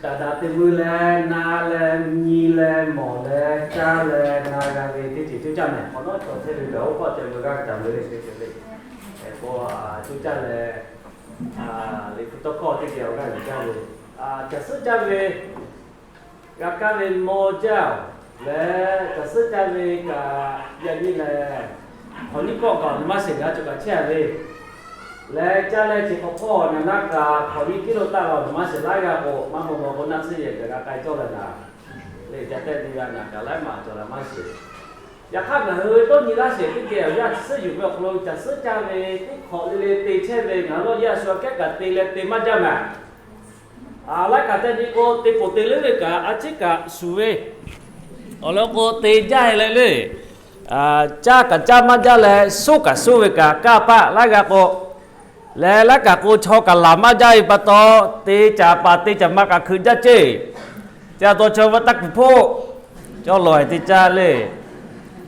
Aˍdanˍ teˇ meuˇ leh na leh nyi leh mawˬ leh caˇ leh na g'a ve teˇ ceuˬ coˇ caˇ mehˍ. Hk'awꞈ nawˉ cawˬ chehˇ ve gaˬ oˇ hpawˇ ceh meuˇ g'aˇ kaꞈ meuˇ le te ceh le. Hk'e k'o, coˇ caˇ leh, Liꞈ hpu tawˇ hkawˇ teˇ geh awˬ g'aˇ yuˬ caˇ ve, caˬ suhˉ caˇ ve g'a kaˇ ve mawˇ jaˇ leh, caˬ suhˉ caˇ ve kaꞈ yaꞈ nyi lehˬ, hk'awꞈ nyiˇ kawˆ kaꞈ awˬ naˍ maˇ sheˍ g'a cawˬ kaꞈ chehˇ ve leh, caˇ leh ceˬ hk'awꞈ hpawˇ naˍ naˆ kaꞈ hk'awꞈ nyiˇ kiˉ lo taˆ la awˬ naˍ maˇ sheˍ laˇ g'a k'o, maˇ mawˬ mawˬ k'o naˆ tsuhˇ yehˬ kaꞈ g'a k'ai cawˇ leh naˍ, leh ca tehˆ te g'a naˍ kaꞈ laiˉ maˬ cawˬ la maˇ sheˍ. Yaꞈ hk'aˇ ngaˬ hui dawˇ nyi laˇ sheˍ teˇ geh awˬ yanˇ suhˉ yuˬ ve awˬ hk'aw lo caˬ suhˉ caˇ ve teˇ hk'awꞈ le le te chehˇ ve ngaˬ hui lawˇ yaˇ shu aꞈ kehˉ kaꞈ te leh te maˇ jaˇ mehˍ. Laiˉ kaꞈ te nyi k'o, te poˬ te leuˉ ve kaꞈ a ciˉ kaꞈ shuˍ ve awˬ lawn k'o, te jaˇ e leh le. Caˇ kaꞈ caˇ maˇ jaˇ leh, soˉ kaꞈ soˉ ve kaꞈ kaˇ paˆ laiˉ g'a k'o, leh laiˉ kaꞈ k'o chaw kaꞈ laˬ maˇ jaˇ ve pa taw, te caˍ paˍ te caˍ ma kaꞈ hkui jaˇ ceˇ. Ca taw chaw va taˇ kuˬ hpoˆ, cawˇ lawˬ e te caˇ le.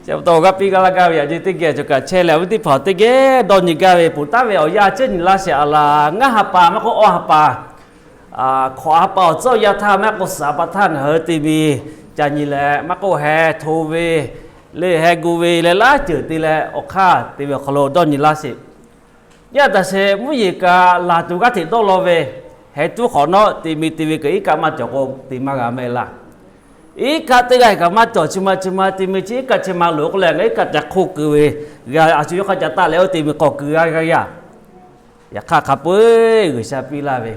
Chi pa taw g'aˇ piˇ g'aˇ laˇ gaˇ ve yaꞈ nyi teˇ geh cawˬ kaꞈ chehˇ leh, awˬ viˉ teˇ hpaˍ teˇ geh dawˇ nyi gaˇ ve poˬ taˉ ve awˬ yanˇ a ciˉ nyi laˇ sheˍ a laˬ. Ngaˇ ha pa maˇ k'oˆ, awˇ ha pa, hkawꞈ ha pa awˬ tcuhˉ awˬ yaˇ htaˇ maˇ k'oˆ, suhˍ ha pa htaˇ ngaˬ hui te mi ca nyi leh maˇ k'oˆ, heh hto ve le, heh gu ve leh laˇ ceuˬ te leh awˬ hk'aˇ te ve awˬ hk'aw lo dawˇ nyi laˇ sheˍ. Yaˇ taˍ sheˍ mvuhˇ yeˬ kaꞈ laˬ tuˬ g'aˇ hteꞈ dawˇ law ve, heh tuˉ hk'awꞈ nawˉ te mi te ve kaꞈ iˉ kaˆ maˇ cawˬ k'o te maˇ g'a mehˆ laˇ. Iˉ kaˆ teˇ g'aˇ kaꞈ maˇ cawˬ, chi ma chi ma te mi chi iˉ kaˆ chi ma loꞈ k'oˆ leh ngaˬ iˉ kaˆ ca hk'oˆ keu ve, g'a a shu yawˇ hk'aˇ ca taˆ leh oˇ te mi k'awꞈ keu g'a g'a yaˇ. Yaꞈ hk'aˇ hk'a peu-eˬ G'uiˬsha piˇ laˇ ve,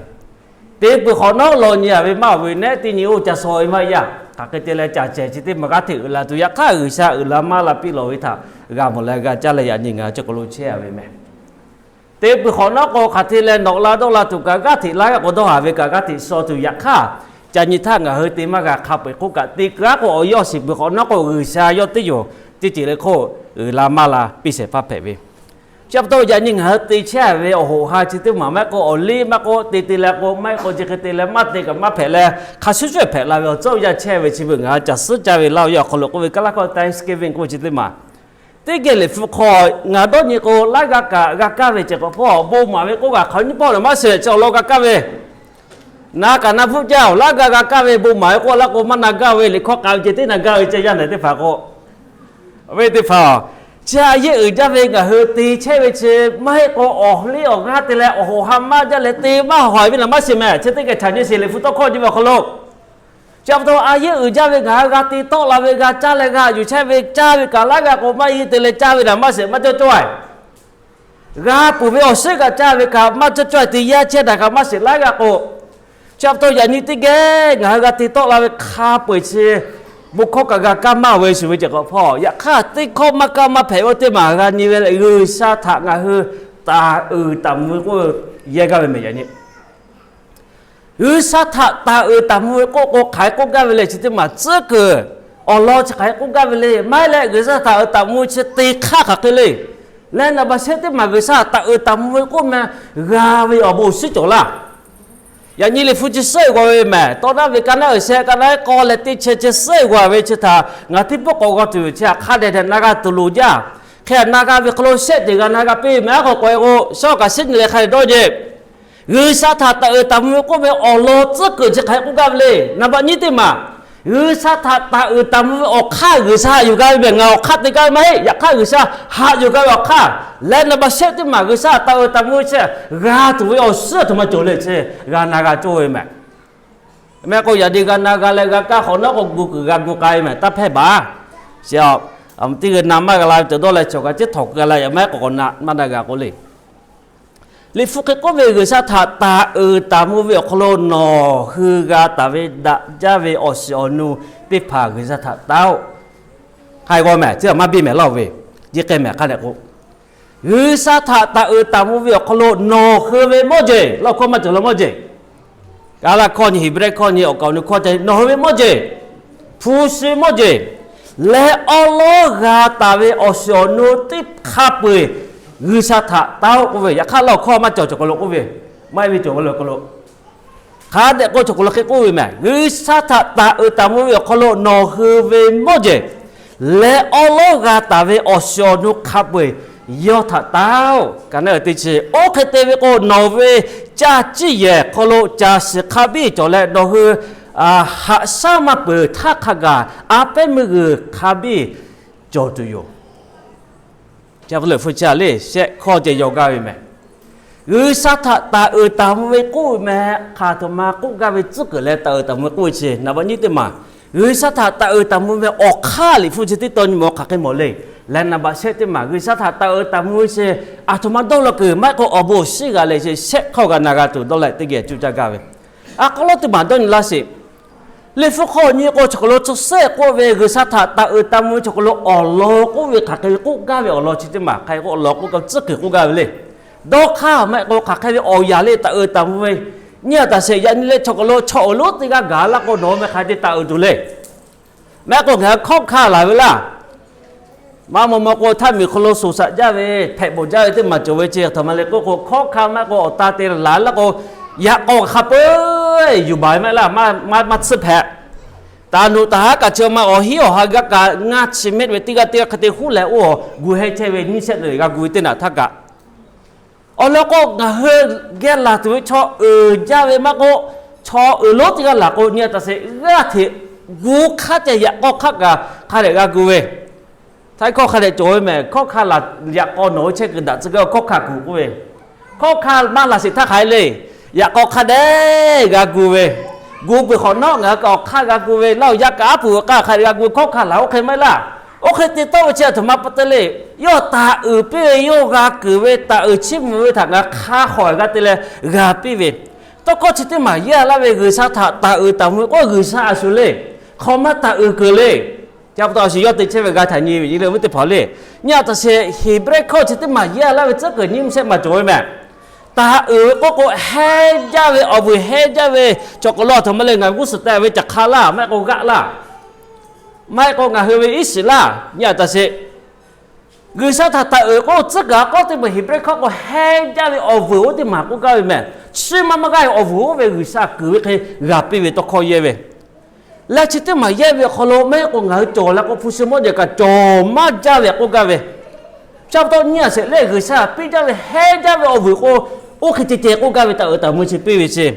te peuˬ hk'awꞈ nawˉ law nyi a ve maˇ oˬ ve nehˉ teˇ nyi oˇ ca shaw ve maˇ yaˇ. Hk'aˬ hk'e te leh caˬ cehˬ chi teˇ maˬ g'aˇ hteꞈ uiˍ la tuˬ, yaꞈ hk'aˇ G'uiˬsha uiˍ la maˇ la piˇ lawˬ ve htaꞈ g'a mawˬ leh g'a caˇ leh yaꞈ nyi ngaˬ hui chi k'aw lo chehˇ a ve mehˍ. Te peuˬ hk'awꞈ nawˉ k'o, hk'aˬ hk'e te leh nawꞈ la dawˇ la tuˬ kaꞈ g'aˇ hteꞈ laˇ g'a k'o dawˇ haˍ ve kaꞈ g'aˇ hteꞈ shaw tuˬ, yaꞈ hk'aˇ ca nyi htaˇ ngaˬ hui te maˇ g'a hk'a peu-eˬ k'oˆ kaꞈ te k'aˉ k'o, awˬ yawˇ shiˍ peuˬ hk'awꞈ nawˉ k'o G'uiˬsha yawˇ teˇ yoˬ teˇ ceuˬ le hk'oˆ uiˍ la maˇ la piˇ shehˍ hpaˇ hpehꞈ ve. Chi pa taw yaꞈ nyi ngaˬ hui te chehˇ ve awˬ hoꞈ ha chi teˇ maˬ maˇ heˆ k'o, awˬ liˇ maˇ k'oˆ, te te leh k'o maˇ heˆ k'o, chi hk'e te leh maˇ te kaꞈ maˇ hpehꞈ leh, hk'a shuˍ shuˍ hpehꞈ la ve awˬ tcuhˉ awˬ yaˇ chehˇ ve chi beuꞈ ngaˬ hui caˬ suhˉ caˇ ve laˇ awˬ yanˇ awˬ hk'aw lo k'oˆ ve Kaˇlaˇ hkawˇ Thanksgiving k'oˆ ve chi teˇ maˬ, teˇ geh Liꞈ hpu hk'aw ngaˬ dawˇ nyi k'o, laˇ g'a kaꞈ g'a kaˇ ve ceh k'awꞈ hpawˇ bon maˍ ve k'oˆ kaꞈ hk'aˬ nyiˇ pawˆ naˍ maˇ sheˍ, chi awˬ lawn g'a kaˇ ve, na kaꞈ na bvuhˆ jaˇ oˬ, laˇ g'a g'a kaˇ ve bon maˍ ve k'oˆ laˇ k'o maˇ na gaˇ ve, liꞈ hkawˇ k'ai ve ceh teˇ na gaˇ ve ceh yaˇ nehˬ teˇ hpaˍ k'o, ve teˇ hpaˍ, chi a yehˇ uiˍ jaˇ ve ngaˬ hui te chehˇ ve chi maˇ heˆ k'o, awˬ liˇ awˬ g'aˇ te leh awˬ hoꞈ ha maˇ jaˇ leh te maˇ haw haiˬ ve naˍ maˇ sheˍ mehˍ. Chi teˇ geh htaꞈ nyi sheˍ Liꞈ hpu tawˇ hkawˇ nyi ve awˬ hk'aw lo, chi pa taw a yehˇ uiˍ jaˇ ve ngaˬ hui g'a te tawˆ la ve, g'a caˇ leh g'a yuˬ chehˇ ve, caˇ ve kaꞈ laˇ g'a k'o maˇ yehˇ te leh caˇ ve naˍ maˇ sheˍ, maˇ cawˇ cawˇ-e. G'a peuˬ ve awˬ suhˉ kaꞈ caˇ ve kaꞈ maˇ cawˇ cawˇ-e, te yaˇ chehˇ daꞈ kaꞈ maˇ sheˍ laˇ g'a k'o, chi pa taw yaꞈ nyi teˇ geh ngaˬ hui g'a te tawˆ la ve hk'a peu-eˬ chi bon hkawˇ kaꞈ g'a kaˇ maˇ ve shuˍ ve ceh k'awꞈ hpawˇ, yaꞈ hk'aˇ teˇ hkawˇ maˇ kaˇ maˇ hpehꞈ ve teˇ maˬ g'a nyi ve lehˬ, G'uiˬsha htaꞈ ngaˬ hui taˍ uiˍ taˍ mvuh ve k'oˆ yehˇ gaˇ ve mehˍ yaꞈ nyi. G'uiˬsha htaꞈ taˍ uiˍ taˍ mvuh ve k'oˆ k'o hk'aˬ hk'e k'oˆ gaˇ ve le chi teˇ maˬ tcuhˉ kuiˬ awˬ lawn chi hk'aˬ hk'e k'oˆ gaˇ ve le. Maˇ heˆ leh G'uiˬsha htaꞈ taˍ uiˍ taˍ mvuh ve chi te hk'aˇ hk'aˬ hk'e le. Leh naˍ baˬ shehˆ teˇ maˬ G'uiˬsha htaꞈ taˍ uiˍ taˍ mvuh ve k'oˆ meh g'a ve awˬ bon awˬ shiˉ cawˬ laˇ. Yaꞈ nyi Liꞈ hpu chi suhˉ g'aw ve mehˍ. Tawˇ daˇ ve ka naˉ uiˍ sheh ka naˉ k'aw leh teˇ chehˇ chehˇ suhˉ g'aw ve chi htaꞈ ngaˬ teˇ pawˆ k'awꞈ g'aw tuˬ ve chi htaꞈ hk'a dehꞈ dehꞈ na g'a tuˬ loˍ jaˇ. Hk'e na g'a ve hk'aw lo shehˆ ceuˬ g'a na g'a piˇ ve mehˍ. Aˉ k'o k'awꞈ e k'o, shawˉ kaꞈ shiˉ nyi leh hk'a dehꞈ dawˇ jeˬ. G'uiˬsha htaꞈ taˍ uiˍ taˍ mvuh ve k'oˆ ve awˬ lawn tcuhˉ kuiˬ chi hk'aˬ hk'e k'oˆ gaˇ ve le. Naˍ baˬ nyiˇ teˇ maˬ, G'uiˬsha htaꞈ taˍ uiˍ taˍ mvuh ve awˬ hk'aˇ G'uiˬsha haꞈ yuˬ gaˇ ve mehˬ. Ngaˬ awˬ hk'aˇ te gaˇ ve maˇ heˆ. Yaꞈ hk'aˇ G'uiˬsha haꞈ yuˬ gaˇ ve awˬ hk'aˇ leh naˍ baˬ shehˆ teˇ maˬ G'uiˬsha htaꞈ taˍ uiˍ taˍ mvuh ve chi g'a tuˬ ve awˬ suhˉ aˬ htoꞈ ma cawˬ le chi g'a na g'a cawˇ ve mehˍ. Mehˆ k'o yaꞈ nyi g'a na g'a leh g'a kaˇ hk'awꞈ nawˉ k'o gu kuiˬ g'a gu k'ai mehˍ, taˇ hpehˇ baˬ. Chi a, teˇ g'aˇ na maˇ g'a la ve cawˬ dawˇ leh cawˬ kaꞈ ciˉ htawnˍ keu g'a leh yaꞈ maˇ heˆ k'o k'awꞈ na maˇ na g'a k'oˆ le. Liꞈ hpu hk'e k'oˆ ve, G'uiˬsha htaꞈ taˍ uiˍ taˍ mvuh ve awˬ hk'aw lo nawˬ hui g'a taˍ ve daꞈ jaˇ ve awˬ shiˍ awˬ nu teˇ hpaˍ G'uiˬsha htaꞈ taˍ-oˬ. Hk'a g'aw mehˍ, chi a maˇ biˇ mehˍ laˇ-oˬ ve, jiˇ k'ai mehˍ hk'a dehꞈ k'o, G'uiˬsha htaꞈ taˍ uiˍ taˍ mvuh ve awˬ hk'aw lo nawˬ hui ve mawˇ jeˬ, laˇ hkawˇ maˇ cawˬ la mawˇ jeˬ, Kaˍlaˇ hkawˇ nyi, Heˍbrehˇ hkawˇ nyi, awˬ kaˍ awˬ nu hkawˇ ca nawˬ hui ve mawˇ jeˬ, hpu shi mawˇ jeˬ, leh awˉ lawˉ g'a taˍ ve awˬ shiˍ awˬ nu teˇ hk'a peu-eˬ G'uiˬsha htaꞈ taˍ-oˬ k'oˆ ve, yaꞈ hk'aˇ laˇ hkawˇ maˇ cawˬ cawˬ k'aw lo k'oˆ ve, maˇ heˆ ve cawˬ k'aw lo k'aw lo, hk'a dehꞈ k'o cawˬ k'aw lo hk'e k'oˆ ve mehˍ. G'uiˬsha htaꞈ taˍ uiˍ taˍ mvuh ve awˬ hk'aw lo nawˬ hui ve mawˇ jeˬ leh awˉ lawˉ g'a taˍ ve awˬ shiˍ awˬ nu hk'a peu-eˬ yawˇ htaꞈ taˍ-oˬ. Kaꞈ naˉ uiˍ teˇ chi, oˇ hk'e te ve k'o nawˬ ve caˇ ciˇ yehˬ hk'aw lo caˬ shiˍ hk'a biˇ cawˬ leh, nawˬ hui haꞈ shaˉ maˇ peuˬ htaˇ hk'a gaˬ a pehˉ meuˇ g'uiˬ hk'a biˇ cawˬ tuˬ yoˬ. Chi pa taw lehˬ, hpu chi a le shehˆ hkawˇ ceh yaw gaˇ ve mehˬ. G'uiˬsha htaꞈ taˍ uiˍ taˍ mvuh ve k'oˆ ve mehˬ, hk'aˬ htoꞈ ma k'oˆ gaˇ ve tcuhˉ kuiˬ leh taˍ uiˍ taˍ mvuh ve k'oˆ ve chi, naˍ baꞈ nyiˇ teˇ maˬ, G'uiˬsha htaꞈ taˍ uiˍ taˍ mvuh ve awˬ hk'aˇ liꞈ hpu chi teˇ tawn nyi mawˬ hk'aˬ hk'e mawˬ le. Leh naˍ baꞈ shehˆ teˇ maˬ, G'uiˬsha htaꞈ taˍ uiˍ taˍ mvuh ve chi aˬ htoꞈ ma dawˇ law kuiˬ maˇ heˆ k'o, awˬ bon awˬ shinˉ g'a leh chi shehˆ hkawˇ g'a na g'a tuˬ dawˇ leh teˇ geh cuˇ caˇ gaˇ ve, a k'aw lawˉ teˇ maˬ dawˇ nyi laˇ sheˍ. Liꞈ hpu hk'aw nyi k'o, chaw hk'aw lo chaw sehˉ k'oˆ ve G'uiˬsha htaꞈ taˍ uiˍ taˍ mvuh ve chaw hk'aw lo awˬ lawn k'oˆ ve hk'aˬ hk'e ve k'oˆ gaˇ ve awˬ lawn chi teˇ maˬ hk'aˬ hk'e k'o, awˬ lawn k'oˆ kaꞈ tcuhˉ kuiˬ k'oˆ gaˇ ve le. Dawˇ hk'aˇ maˇ heˆ k'o, hk'aˬ hk'e ve awˬ yanˇ le taˍ uiˍ taˍ mvuh ve, nyi a taˍ sheˍ. Yaꞈ nyi leh chaw hk'aw lo chaw awˬ lonˉ teˇ g'aˇ gaˬ laˇ k'o, nawˬ meh hk'aˬ hk'e te taˍ uiˍ tuˬ le. Maˇ heˆ k'o ngaˬ hui hkawˉ hkanˇ laˬ ve laˇ. Maˇ maw maw k'o, htaˇ miˬ hk'aw lo shoˍ shaꞈ jaˇ ve, hpehꞈ bawˬ jaˇ ve teˇ maˬ cawˬ ve chi, aˬ htoꞈ ma le k'oˆ k'o, hkawˉ hkanˇ maˇ heˆ k'o awˬ ta te laˬ laˇ k'o, yaꞈ k'aw hk'a peu-eˬ yuˬ baˬ ve maˇ heˆ laˇ. Maˇ tsuhˇ hpehꞈ. Taˍ nuˬ taˍ haˉ kaꞈ chi ma awˬ hinˉ awˬ ha gaˇ kaꞈ ngaˇ chi mehˆ ve teˇ g'aˇ teˇ g'aˇ hk'e te huˉ leh, oˇ gu heh chehˇ ve nyiˇ shehˆ le g'a gu ve teˇ naꞈ htaˇ kaꞈ, awˬ lawn k'o, ngaˬ hui geh laˬ tuˬ ve chaw uiˍ jaˇ ve maˇ k'oˆ, chaw uiˍ lonˉ teˇ g'aˇ laˬ k'o, nyi a taˍ sheˍ, g'aˇ hteꞈ gu hk'aˇ ceh yaꞈ k'aw hk'aˇ kaꞈ hk'a dehꞈ g'a gu ve. Htaˇ hkawˇ hk'a dehꞈ cawˬ ve mehˬ. Hkawˉ hkanˇ laˬ, yaꞈ k'aw nawˬ hui chehˇ kuiˬ daꞈ tcuh gaˇ hkawˉ hkanˇ kuˬ k'oˆ ve, hkawˉ hkanˇ maˇ laˬ sheˍ htaˇ hk'aˬ hk'e le. Yaꞈ k'aw hk'a dehꞈ g'a gu ve, gu peuˬ hk'awꞈ nawˉ ngaˬ hui kaꞈ awˬ hk'aˇ g'a gu ve, laˇ oˬ yaˇ kaꞈ aˉ poꞈ ve k'aˇ hk'a dehꞈ g'a gu ve, hkawˉ hkanˇ laˬ oˇ hk'e maˇ heˆ laˇ. Oˇ hk'e te tawˆ ve chi aˬ htoꞈ ma pa taw le. Yawˇ taˍ uiˍ piˇ ve, yawˇ g'a kuiˬ ve, taˍ uiˍ chiˇ mvuh ve htaꞈ ngaˬ hk'a hk'awꞈ g'a te leh g'a piˇ ve, tawˇ hkawˇ chi teˇ maˬ yaˇ laˇ ve G'uiˬsha htaꞈ taˍ uiˍ taˍ mvuh ve k'o, G'uiˬsha a shuˍ le. Hk'aˬ maˇ taˍ uiˍ kuiˬ le. Chi pa taw a shuˍ yawˇ te chehˇ ve g'a htaꞈ nyi ve, nyi le ve teˇ hpaˍ le. Nyi a taˍ sheˍ, Heˍbrehˇ hkawˇ chi teˇ maˬ yaˇ laˇ ve tcuhˉ kuiˬ nyiˇ mvuhˇ shehˆ maˬ cawˬ ve mehˬ. Taˍ uiˍ ve k'oˆ k'o, heˇ jaˇ ve awˬ vuiˬ heˇ jaˇ ve chaw hk'aw lo aˬ htoꞈ ma le, ngaˬ g'uˇ suhˍ teh ve caˬ hk'a laˇ, maˇ heˆ k'o g'aˆ laˇ, maˇ heˆ k'o ngaˬ hui ve iˉ shiˍ laˇ. Nyi a taˍ sheˍ, G'uiˬsha htaꞈ taˍ uiˍ k'o, tcuhˉ kuiˬ a k'aw teˇ maˬ Heˍbrehˇ hkawˇ k'o heˇ jaˇ ve awˬ vuiˬ oˇ teˇ maˬ k'oˆ gaˇ ve mehˬ. Chiˇ maˇ maˇ g'aˇ ve awˬ vuiˬ oˇ ve G'uiˬsha kuiˬ ve hk'e g'a piˇ ve tawˇ hkawˇ yehˇ ve. Leh chi teˇ maˬ yehˇ ve awˬ hk'aw lo maˇ heˆ k'o ngaˬ hui cawˬ leh k'o, hpu shi mawˇ jehˬ kaꞈ cawˬ maˇ jaˇ ve k'oˆ gaˇ ve. Chi pa taw nyi a sheˍ le, G'uiˬsha piˇ jaˇ ve heˇ jaˇ ve awˬ vuiˬ k'o, oˇ hk'e ceh ceh k'oˆ gaˇ ve, taˍ uiˍ taˍ mvuh chi piˇ ve chi.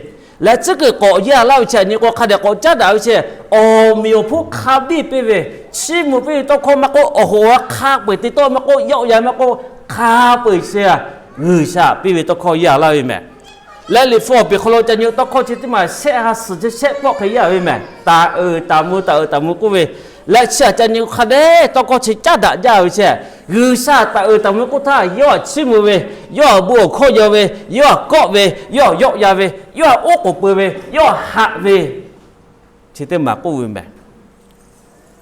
Leh tcuhˉ kuiˬ k'awꞈ yaˇ laˇ ve chi a nyi k'o, hk'a dehꞈ k'awꞈ caˉ daꞈ ve chi, awˬ meꞈ awˬ hponˇ hk'a biˇ piˇ ve, chiˇ mvuh piˇ ve tawˇ hkawˇ maˇ k'oˆ, awˬ hoꞈ awˬ ha hk'a peu-eˬ te tawˆ maˇ k'oˆ, yawˆ yan maˇ k'oˆ, hk'a peu-eˬ chi G'uiˬsha piˇ ve tawˇ hkawˇ yaˇ laˇ ve mehˬ. Leh liꞈ hpu awˬ peˬ hk'aw lo ca nyi tawˇ hkawˇ chi teˇ maˬ shehˆ ha suhˍ chi shehˆ pawˆ hk'e yaˇ ve mehˬ. Taˍ uiˍ taˍ mvuh, taˍ uiˍ taˍ mvuh k'oˆ ve, leh chi aꞈ ca nyi hk'a dehꞈ tawˇ hkawˇ chi caˉ daꞈ jaˇ ve chi, G'uiˬsha taˍ uiˍ taˍ mvuh k'oˆ htaˇ, yawˇ htaꞈ chiˇ mvuh ve, yawˇ htaꞈ bon awˬ hkawˇ yaw ve, yawˇ htaꞈ kawˆ ve, yawˇ htaꞈ yawˆ yan ve, yawˇ htaꞈ oˉ k'oˍ pui ve, yawˇ htaꞈ haꞈ ve, chi teˇ maˬ k'oˆ ve mehˬ.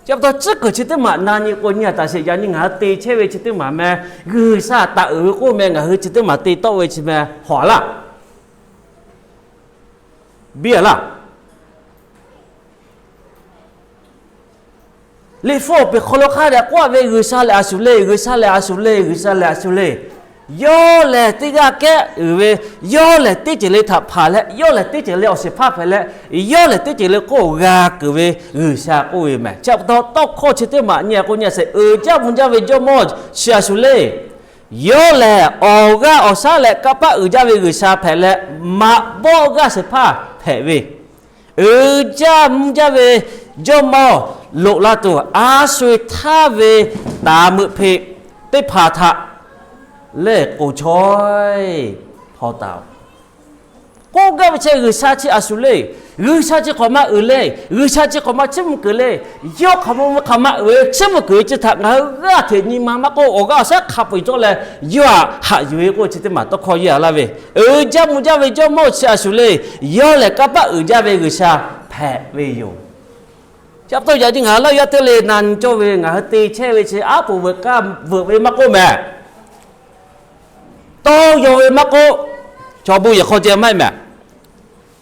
Chi pa taw tcuhˉ kuiˬ chi teˇ maˬ na nyi k'o, nyi a taˍ sheˍ, yaꞈ nyi ngaˬ hui te chehˇ ve chi teˇ maˬ meh, G'uiˬsha taˍ uiˍ ve k'oˆ meh, ngaˬ hui chi teˇ maˬ te tawˆ ve chi meh hawˍ a laˇ, biˇ a laˇ. Liꞈ hpu awˬ peˬ hk'aw lo hk'a dehꞈ k'oˆ ve, G'uiˬsha lehˬ a shuˍ le, G'uiˬsha lehˬ a shuˍ le, G'uiˬsha lehˬ a shuˍ le. Yawˇ lehˬ teˇ g'aˇ kehˉ uiˍ ve, yawˇ lehˬ teˇ ceuˬ le htaꞈ hpanˍ leh, yawˇ lehˬ teˇ ceuˬ le awˬ shehˍ hpaˇ hpehꞈ leh, yawˇ lehˬ teˇ ceuˬ le k'oˆ g'a kuiˬ ve G'uiˬsha k'oˆ ve mehˬ. Chi pa taw tawˇ hkawˇ chi teˇ maˬ nyi a k'o, nyi a sheˍ, uiˍ jaˇ mvuh jaˇ ve Jawˇmawˇ chi a shuˍ le. Yawˇ lehˬ awˬ g'aˇ awˬ shaˉ leh kanˇ paˆ uiˍ jaˇ ve G'uiˬsha hpehꞈ leh, maꞈ bawˆ g'aˇ shehˍ hpaˇ hpehꞈ ve, uiˍ jaˇ mvuh jaˇ ve Jawˇmawˇ loꞈ la tuˬ, a sho-eˬ htaˇ ve taˍ meuꞈ hpeꞈ teˇ hpaˍ htaꞈ lehˬ k'oˍ chaweh hpaw taˍ-oˬ. K'oˆ gaˇ ve chi G'uiˬsha chi a shuˍ le. G'uiˬsha chi hk'awꞈ ma uiˍ le. G'uiˬsha chi hk'awꞈ ma chiˇ mvuh kuiˬ le. Yawˇ hk'aˬ ma mvuh hk'aˬ ma uiˍ ve chiˇ mvuh kuiˬ ve chi htaꞈ ngaˬ hui g'aˇ hteꞈ nyi ma maˇ k'oˆ, awˬ g'aˇ awˬ shaˉ hk'a peu-eˬ cawˇ leh yawˇ htaꞈ haꞈ yuˬ ve k'oˆ chi teˇ maˬ tawˇ hkawˇ yaˇ laˇ ve, uiˍ jaˇ mvuh jaˇ ve Jawˇmawˇ chi a shuˍ le. Yawˇ lehˬ kanˇ paˆ uiˍ jaˇ ve G'uiˬsha hpehꞈ ve yoˬ. Chi pa taw yaꞈ nyi ngaˬ hui laˇ yaˇ teˇ le na nyi cawˇ ve, ngaˬ hui te chehˇ ve chi aˉ poꞈ veuꞈ k'aˇ veuꞈ ve maˇ k'oˆ mehˬ, tawˇ yaw ve maˇ k'oˆ, chaw bon yehˬ hk'aw ceh maˇ heˆ mehˬ.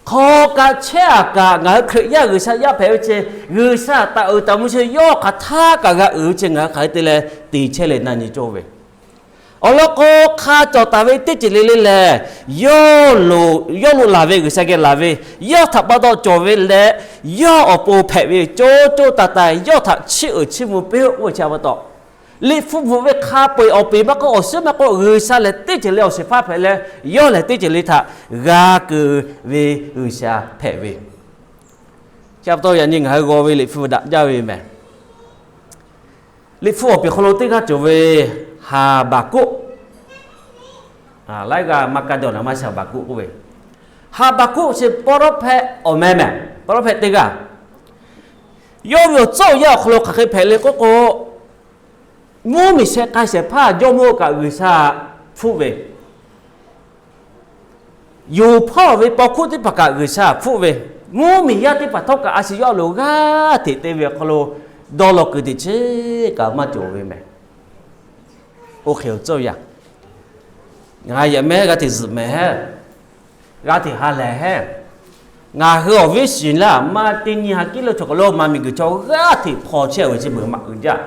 Hk'aw kaꞈ chehˇ aꞈ kaꞈ ngaˬ hui Hkriꞈ yaˇ G'uiˬsha yaˇ hpehꞈ ve chi, G'uiˬsha taˍ uiˍ taˍ mvuh chi yawˇ hk'aˬ htaˇ kaꞈ g'a uiˍ ve chi ngaˬ hui hk'aˬ hk'e te leh te chehˇ leh na nyi cawˇ ve. Awˬ lawn k'o, hk'a cawˬ taˍ ve teˇ ceuˬ le le lehˬ, yawˇ lo laˬ ve G'uiˬsha geh laˬ ve, yawˇ htaꞈ pa taw cawˬ ve leh, yawˇ awˬ pon hpehꞈ ve co co taiˍ taiˍ yawˇ htaꞈ chiˇ uiˍ chiˇ mvuh piˇ-oˆ k'oˆ ve chi pa taw, Liꞈ hpu bvuhꞈ ve hk'a peu-eˬ awˬ peˍ maˇ k'oˆ, awˬ suhˉ maˇ k'oˆ, G'uiˬsha lehˬ teˇ ceuˬ leh awˬ shehˍ hpaˇ hpehꞈ leh, yawˇ lehˬ teˇ ceuˬ le htaꞈ g'a keu ve G'uiˬsha hpehꞈ ve. Chi pa taw yaꞈ nyi ngaˬ hui g'aw ve Liꞈ hpu daꞈ jaˇ ve mehˬ. Liꞈ hpu awˬ peˍ hk'aw lo teˇ g'aˇ cawˬ ve Haˍbaˍkoˆ, laiˉ g'aˇ maˇ kaˇ dawˬ naˍ maˇ shiˍ Haˍbaˍkoˆ k'oˆ ve. Haˍbaˍkoˆ chi prophet awˬ meh mehˬ, prophet teˇ g'aˇ. Yawˇ ve awˬ tcuhˉ awˬ yanˇ awˬ hk'aw lo hk'aˬ hk'e hpehꞈ le k'oˆ k'o, mvuhˇmiˬ sheh k'ai shehˍ hpaˇ jawˇmawˇ kaꞈ G'uiˬsha hpfuhˆ ve, yonˍ hpawˇ ve paw hkuˇ teˇ hpaˍ kaꞈ G'uiˬsha hpfuhˆ ve, mvuhˇmiˬ yaˇ teˇ hpaˍ htawˇ kaꞈ a shu yawˇ a loˍ g'aˇ hteꞈ te ve awˬ hk'aw lo dawˇ law kuiˬ teꞈ chi kaꞈ maˇ cawˬ ve mehˬ. Oˇ hk'e awˬ tcuhˉ awˬ yanˇ, ngaˬ yehˬ mehˉ g'aˇ hteꞈ zuhꞈ mehˍ heˆ, g'aˇ hteꞈ ha lehˬ heˆ. Ngaˬ hui awˬ viˉ shiˍ laˇ maˇ teˇ nyi ha kiˉ lo chaw hk'aw lo maˇ miˬguiˬ chaw g'aˇ hteꞈ hpaw chehˇ ve chi beuꞈ maꞈ uiˍ jaˇ.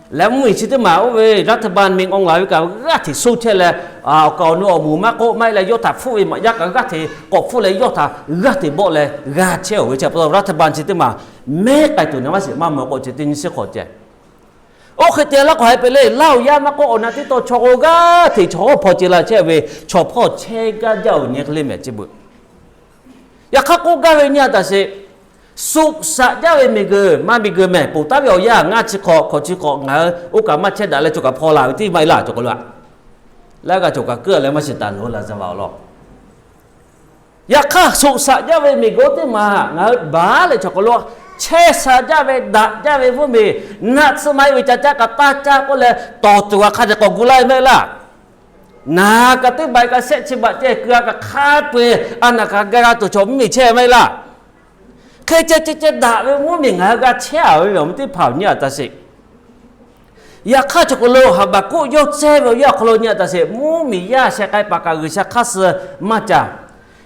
Leh mvuhˇmiˬ chi teˇ maˬ oˇ ve รัฐบาล meh ngawˬ ngaˬ ve kaꞈ g'aˇ hteꞈ soˇ chehˇ leh, awˬ kaˍ awˬ nu awˬ moˍ maˇ k'oˆ maˇ heˆ leh yawˇ htaꞈ hpfuhˆ ve maꞈ yaˇ kaꞈ g'aˇ hteꞈ k'awꞈ hpfuhˆ leh yawˇ htaꞈ g'aˇ hteꞈ bawˆ leh g'a chehˇ-oˬ ve chi pa taw รัฐบาล chi teˇ maˬ mehˉ k'ai tuˬ naˍ maˇ shiˍ maˇ mawˬ k'o chi teˇ nyi shiˉ hk'awꞈ ceh. Oˇ hk'e te laˇ k'awꞈ haiˬ peuˬ le, laˇ awˬ yaˇ maˇ k'oˆ awˬ na teˇ taw chaw k'o g'aˇ hteꞈ chaw hawˉ hpaw ce la chehˇ ve, chaw hpawˇ chehˇ gaˇ jaˇ-oˬ nyi hk'e le mehˬ chi beuꞈ. Yaꞈ hk'aˇ k'oˆ gaˇ ve nyi a taˍ sheˍ, suꞈ shaꞈ jaˇ ve miˬguiˬ maˇ miˬguiˬ mehˬ poˬ taˍ ve awˬ yanˇ ngaˇ chi hk'awꞈ hkawꞈ chi hk'awꞈ ngaˬ hui oˇ kaꞈ maˇ chehˇ daꞈ leh chaw kaꞈ hpaw la ve teˇ maˇ heˆ laˇ chaw k'aw lo a. Laiˉ g'aˇ chaw kaꞈ keu leh maˇ shiˍ taˍ loˬ laˬ zaˇ va awˬ lawn. Yaꞈ hk'aˇ suꞈ shaꞈ jaˇ ve miˬguiˬ teˇ maˬ ngaˬ hui baˬ leh chaw hk'aw lo chehˇ sha jaˇ ve daꞈ jaˇ ve mvuhˇmiˬ, naˆ tsuhˇ maˇ heˆ ve ca caˇ kaꞈ taˇ caˇ k'oˆ leh tawˍ tuˬ g'a hk'a dehꞈ k'awꞈ gu laˇ ve maˇ heˆ laˇ. Naˬ kaꞈ teˇ baˬ kaꞈ shehˆ chi baˬ ceh keu g'a kaꞈ hk'a peu-eˬ a naˬ kaꞈ ga g'a tuˬ chaw mvuhˇmiˬ chehˇ maˇ heˆ laˇ. Hk'e ceh ceh ceh daꞈ ve mvuhˇmiˬ ngaˬ hui g'a chehˇ-a ve awˬ meh teˇ hpaˍ awˬ nyi a taˍ sheˍ. Yaꞈ hk'aˇ chaw hk'aw lo Haˍbaˍkoˆ yawˇ tcuhˉ ve awˬ yanˇ awˬ hk'aw lo nyi a taˍ sheˍ, mvuhˇmiˬ yaˇ sheh k'ai paˍ kaꞈ G'uiˬsha hk'aˇ suh maˇ ca.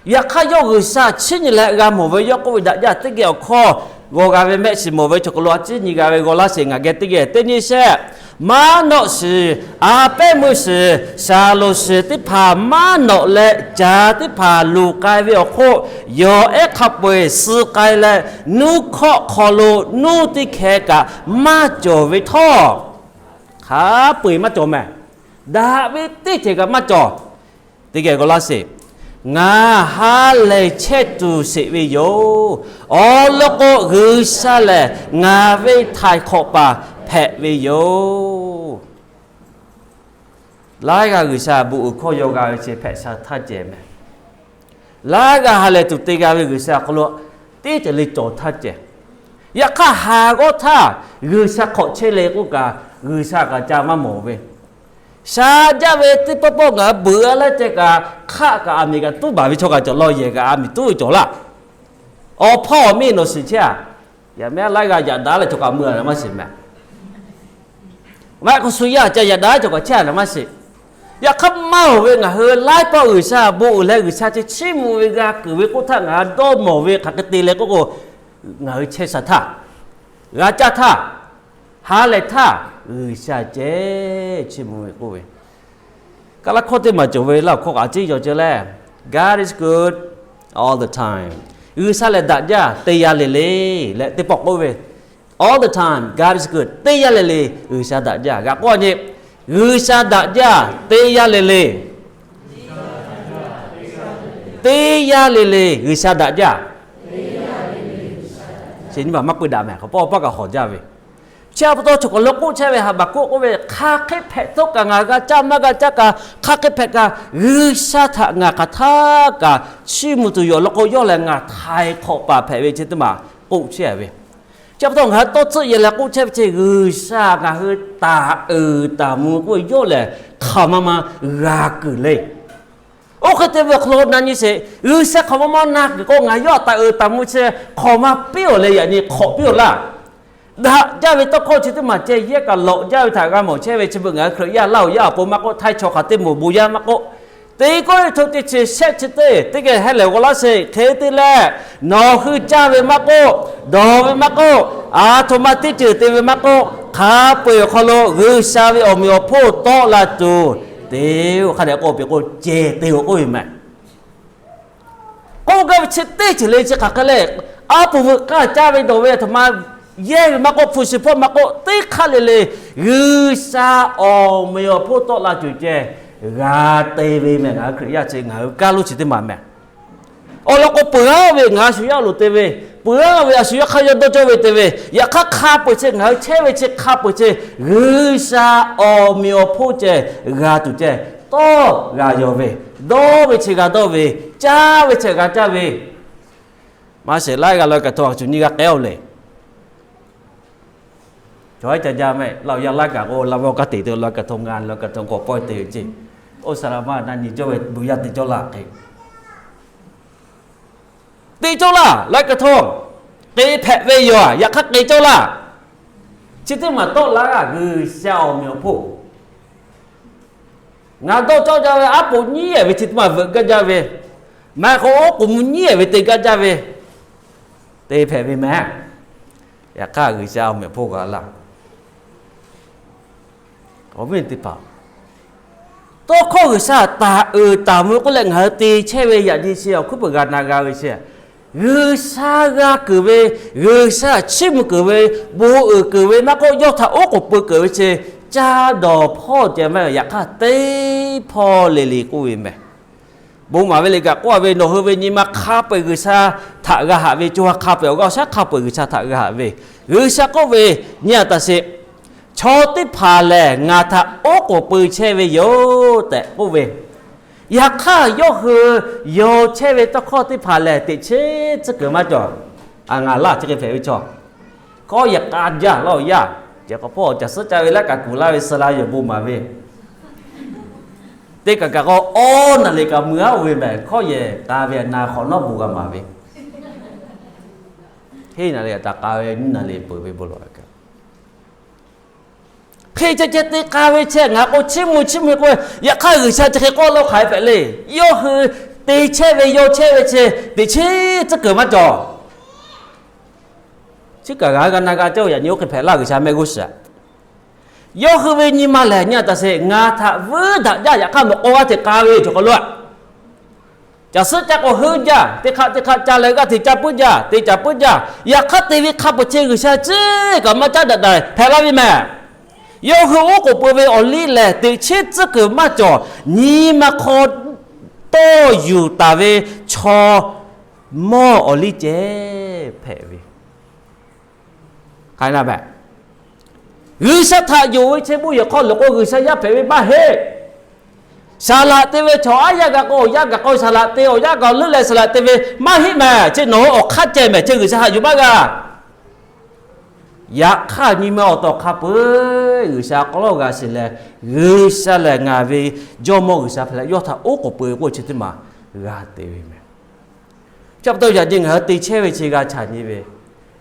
Yaꞈ hk'aˇ yawˇ G'uiˬsha chiˉ nyi leh g'a mawˬ ve yawˇ k'oˆ ve daꞈ jaˇ teˇ geh awˬ hkawˇ g'aw g'a ve mehˆ shiˍ mawˬ ve chaw hk'aw lo a ciˉ nyi g'a ve g'aw laˇ sheˍ ngaˬ geh teˇ geh teˇ nyi sheˍ. Maˇ nawˆ shiˍ, a pehˉ meuˇ shiˍ, shaˍ loˍ shiˍ teˇ hpaˍ maˇ nawꞈ leh caˬ teˇ hpaˍ luˬ k'ai ve awˬ hk'oˆ, yawˬ ehˉ hk'a peu-eˬ suh k'ai leh nuˇ hkawˆ hk'aw lo nuˇ teˇ hkeh kaꞈ maˇ cawˬ ve htawˇ, hk'a peu-eˬ maˇ cawˬ mehˬ. Daꞈ ve teˇ ceuˬ kaꞈ maˇ cawˬ. Teˇ geh g'aw laˇ sheˍ. Ngaˬ ha lehˬ chehˇ tuˬ sheˍ ve yoˬ. Awˬ lawn k'o, G'uiˬsha lehˬ ngaˬ ve htaiˍ hk'awꞈ paˍ hpehꞈ ve yoˬ. Laiˉ g'aˇ G'uiˬsha bon uiˍ hkawˇ yaw g'a ve chi hpehꞈ sha htaˇ cehˬ mehˬ. Laiˉ g'aˇ ha lehˬ tuˬ te g'a ve G'uiˬsha awˬ hk'aw lo teˇ ceuˬ le cawˬ htaˇ cehˬ. Yaꞈ hk'aˇ, haˍ g'awˇ htaˇ G'uiˬsha hk'awꞈ chehˇ le k'oˆ kaꞈ, G'uiˬsha kaꞈ ca maˇ mawˬ ve. Sha jaˇ ve teˇ pawˆ pawˆ ngaˬ hui beuꞈ a laˇ ceh kaꞈ, hk'aˆ kaꞈ aˬ miˍ kaꞈ tuˉ baˬ ve chaw kaꞈ cawˬ law, yehˬ kaꞈ aˬ miˍ tuˉ ve cawˬ laˇ. Awˬ hpawˇ awˬ miˇ nawˬ shiˍ chehˇ a. Yaꞈ mehˉ laiˉ g'aˇ yaꞈ daꞈ leh cawˬ kaꞈ mui a naˍ maˇ shiˍ mehˬ. Maˇ heˆ k'o shu yaˇ ca yaꞈ daꞈ cawˬ kaꞈ chehˇ a naˍ maˇ shiˍ. Yaꞈ hk'aˇ maˇ oˬ ve ngaˬ hui laiˉ pawˆ G'uiˬsha bon uiˍ leh G'uiˬsha chi chiˇ mvuh ve g'a kuiˬ ve k'oˆ htaˇ ngaˬ hui dawˇ mawˬ ve hk'aˬ hk'e te leh k'oˆ k'o, ngaˬ hui chehˇ sha htaˇ, g'a caˇ htaˇ, ha lehˬ htaˇ G'uiˬsha ceh chiˇ mvuh ve k'oˆ ve, Kaˍlaˇ hkawˇ teˇ maˬ cawˬ ve laˇ awˬ hkawˇ kaꞈ a ciˉ yaw ceh leh, God is good all the time. G'uiˬsha lehˬ daꞈ jaˇ teˇ yanˇ le le leh teˇ pawˆ k'oˆ ve, all the time God is good, teˇ yanˇ le le G'uiˬsha daꞈ jaˇ. G'a k'oˆ a nyi, G'uiˬsha daꞈ jaˇ teˇ yanˇ le le. Teˇ yanˇ le le G'uiˬsha daꞈ jaˇ. Chi nyi ma maˇ pui daꞈ mehˬ, hk'aˬ pawˆ pawˆ kaꞈ hawˍ jaˇ ve. Chi pa taw chaw k'awꞈ lo k'oˆ chehˇ ve Haˍbaˍkoˆ k'oˆ ve, hk'aˬ hk'e hpehꞈ htawˇ kaꞈ ngaˬ g'a caˇ maˇ g'a caˇ kaꞈ, hk'aˬ hk'e hpehꞈ kaꞈ G'uiˬsha htaꞈ ngaˬ hk'aˬ htaˇ kaꞈ chiˇ mvuh tuˬ yoˬ. Awˬ lawn k'o, yawˇ lehˬ ngaˬ htaiˍ hk'awꞈ paˍ hpehꞈ ve chi teˇ maˬ k'oˆ chehˇ ve. Chi pa taw ngaˬ hui tawˇ tcuhˆ yehˬ leh k'oˆ chehˇ ve chi G'uiˬsha ngaˬ hui taˍ uiˍ taˍ mvuh k'oˆ ve yawˇ lehˬ hk'aˬ ma ma g'a kuiˬ le. Oˇ hk'e te ve awˬ hk'aw lo na nyi sheˍ, G'uiˬsha hk'aˬ ma ma na kuiˬ k'o, ngaˬ yawˇ taˍ uiˍ taˍ mvuh chi hk'aˬ ma piˇ-oˬ leh yaꞈ nyi hk'awꞈ piˇ-oˬ laˇ. Daꞈ jaˇ ve tawˇ hkawˇ chi teˇ maˬ ceh yehˇ kaꞈ lawꞈ jaˇ ve htaꞈ g'a mawˬ chehˇ ve chi beuꞈ ngaˬ hui Hkriꞈ yaˇ laˇ awˬ yaˇ awˬ pon maˇ k'oˆ, htaiˇ chaw hk'aˬ teˇ moˍ bon yaˇ maˇ k'oˆ, teˇ kawˆ ve hto teˇ chi shehˆ chi teˇ teˇ geh heh lehˬ g'aw laˇ sheˍ. Hk'e te leh, nawˬ hui caˇ ve maˇ k'oˆ, dawˬ ve maˇ k'oˆ, aˬ htoꞈ ma teˇ ceuˬ te ve maˇ k'oˆ, hk'a peu-eˬ awˬ hk'aw lo G'uiˬsha ve awˬ meꞈ awˬ hponˇ tawˆ la tuˬ te-o. Hk'a dehꞈ k'oˆ piˇ k'o, ceh te-o k'oˆ ve mehˬ. K'oˆ gaˇ ve chi teˇ ceuˬ le chi hk'aˬ hk'e le. A poˍ veuꞈ k'aˇ caˇ ve dawˬ ve aˬ htoꞈ ma yehˇ ve maˇ k'oˆ, hpu shi hpawˇ maˇ k'oˆ, teˇ hk'aˇ le le G'uiˬsha awˬ meꞈ awˬ hponˇ tawˆ la tuˬ ceh g'a te ve mehˬ. Ngaˬ hui Hkriꞈ yaˇ chi ngaˬ hui kaˇ lo chi teˇ maˬ mehˬ. Awˬ lawn k'o, peuˬ-a ve ngaˬ hui shu yaˇ lo te ve, peuˬ-a ve a shu yaˇ hk'aˇ yawˇ dawˇ cawˇ ve te ve, yaꞈ hk'aˇ hk'a peu-eˬ chi ngaˬ hui chehˇ ve chi hk'a peu-eˬ chi G'uiˬsha awˬ meꞈ awˬ hponˇ ceh g'a tuˬ ceh tawˇ g'a yaw ve, dawˇ ve chi g'a dawˇ ve, caˇ ve chi g'a caˇ ve. Maˇ shehˍ laiˉ g'aˇ lawˬ kaꞈ htaw a cuˬ nyi g'a k'ai-o le. Cawˬ-a ca jaˇ mehˆ. Laˇ-oˬ yaˇ laiˉ kaꞈ k'o, laˇ vaˇ kaꞈ teꞈ te lawˬ kaꞈ htaw, ngaˬ lawˬ kaꞈ htaw k'awꞈ pawehˇ te ve ceˇ. Oˇ saˍ laꞈ ma na nyi cawˇ ve, buˬ yaˇ teꞈ cawˇ laˇ hk'e. Teꞈ cawˇ laˇ, laiˉ kaꞈ htaw. K'e hpehꞈ ve yoˬ, yaꞈ hk'aˇ k'e cawˇ laˇ. Chi teˇ maˬ tawˆ la g'a G'uiˬsha awˬ meꞈ awˬ hponˇ. Ngaˬ dawˇ cawˇ jaˇ ve aˉ poꞈ nyiˉ-ehˍ ve chi teˇ maˬ veuꞈ gaˇ jaˇ ve, maˇ heˆ k'o oˉ k'oˍ mvuh nyiˉ-ehˍ ve te gaˇ jaˇ ve, te hpehꞈ ve mehˬ. Yaꞈ hk'aˇ G'uiˬsha awˬ meꞈ awˬ hponˇ g'a laˇ. Awˬ viˉ teˇ hpaˍ, tawˇ hkawˇ G'uiˬsha taˍ uiˍ taˍ mvuh k'oˆ leh ngaˬ hui te chehˇ ve yaꞈ nyi chi awˬ hkuiˉ peuˬ g'a na g'a ve chi, G'uiˬsha g'a keunˍ ve, G'uiˬsha chiˇ mvuh keunˍ ve, bon uiˍ keunˍ ve maˇ k'oˆ, yawˇ htaꞈ oˉ k'oˍ pui keunˍ ve chi caˇ dawˬ hpawˇ ceh maˇ heˆ. Yaꞈ hk'aˇ teˇ hpawˇ le le k'oˆ ve mehˬ. Bon maˍ ve liꞈ kaꞈ k'oˆ-a ve, nawˬ hui ve nyi ma hk'a peu-eˬ G'uiˬsha htaꞈ g'a haꞈ ve, co ha hk'a peu-eˬ awˬ g'aˇ awˬ shaˉ hk'a peu-eˬ G'uiˬsha htaꞈ g'a haꞈ ve, G'uiˬsha k'oˆ ve, nyi-a taˍ sheˍ, chaw teˇ hpaˍ lehˬ ngaˬ htaꞈ oˉ k'oˍ pui chehˇ ve yoˬ tehꞈ k'oˆ ve. Yaꞈ hk'aˇ yawˇ hui yaw chehˇ ve tawˇ hkawˇ teˇ hpaˍ lehˬ teꞈ chiˉ tcuhˉ kuiˬ maˇ cawˬ. Ngaˬ laˇ chi hk'e hpehꞈ ve chaw, hkawˇ yehˬ k'a jaˇ laˇ-oˬ yaˇ, ceh k'awꞈ hpawˇ caˬ suhˉ caˇ ve laˇ kaꞈ kuˬ laˇ ve suh la yoˬ bon maˍ ve. Teˇ kaꞈ kaꞈ k'o, awˉ naˍ riˍ kaꞈ mui-a oˇ ve mehˬ, hkawˇ yehˬ k'a ve na hk'awꞈ nawˉ bon g'a maˍ ve. Heˆ naˍ riˍ taꞈ k'a ve nyiˇ naˍ riˍ peuˬ ve bon lawˬ kaꞈ, hk'e ceh ceh te k'a ve chehˇ ngaˬ k'o chiˇ mvuh chiˇ mvuh k'oˆ ve, yaꞈ hk'aˇ G'uiˬsha chi hk'e k'oˆ lawˇ hk'aˬ hk'e hpehꞈ le. Yawˇ hui te chehˇ ve yaw chehˇ ve chi teꞈ chiˉ tcuhˉ kuiˬ maˇ cawˬ. Chi kaꞈ g'a g'a na g'a cawˇ yaꞈ nyi oˇ hk'e hpehꞈ laˇ G'uiˬsha mehˆ g'uˇ suhˍ. Yawˇ hui ve nyi ma lehˬ nyi-a taˍ sheˍ, ngaˬ htaꞈ vuiˇ daꞈ jaˇ yaꞈ hk'aˇ mawꞈ k'aw g'aˇ hteꞈ k'a ve cawˬ k'aw lo-a. Caˬ suhˉ caˇ k'o heuˆ jaˇ, teˇ hk'aˆ teˇ hk'aˆ ca leh g'aˇ hteꞈ ca puiˉ jaˇ, te ca puiˉ jaˇ. Yaꞈ hk'aˇ te ve hk'a peu-eˬ chi G'uiˬsha ciˉ kaꞈ maˇ caˉ daꞈ daꞈ hpehꞈ laˇ ve mehˬ. Yawˇ hui oˉ k'oˍ pui ve awˬ liˇ lehˬ teꞈ chiˉ tcuhˉ kuiˬ maˇ cawˬ. Nyi ma hk'aw tawˇ yuˬ taˍ ve chaw mawˇ awˬ liˇ ceh hpehꞈ ve. Hk'aˬ na mehˬ, G'uiˬsha htaꞈ yonˍ ve chehˇ buˇ yehˬ hk'aw lo k'o G'uiˬsha yaˇ hpehꞈ ve maˇ heˆ. Saˍ laꞈ te ve chaw aˉ yaˇ g'a k'o awˬ yaˇ gaˬ k'o saˍ laꞈ te, awˬ yaˇ gaˬ leuˉ leh saˍ laꞈ te ve maˇ heˆ mehˬ. Chi nawˬ hui awˬ hk'aˇ ceh mehˬ, chi G'uiˬsha haꞈ yuˬ maˇ g'a. Yaꞈ hk'aˇ nyi ma awˬ tawˬ hk'a peu-eˬ G'uiˬsha k'awꞈ lawˇ g'a sheˍ leh, G'uiˬsha lehˬ ngaˬ ve Jawˇmawˇ G'uiˬsha hpehꞈ leh yawˇ htaꞈ oˉ k'oˍ pui k'oˆ chi teˇ maˬ g'a te ve mehˬ. Chi pa taw yaꞈ nyi ngaˬ hui te chehˇ ve chi g'a chaꞈ nyi ve,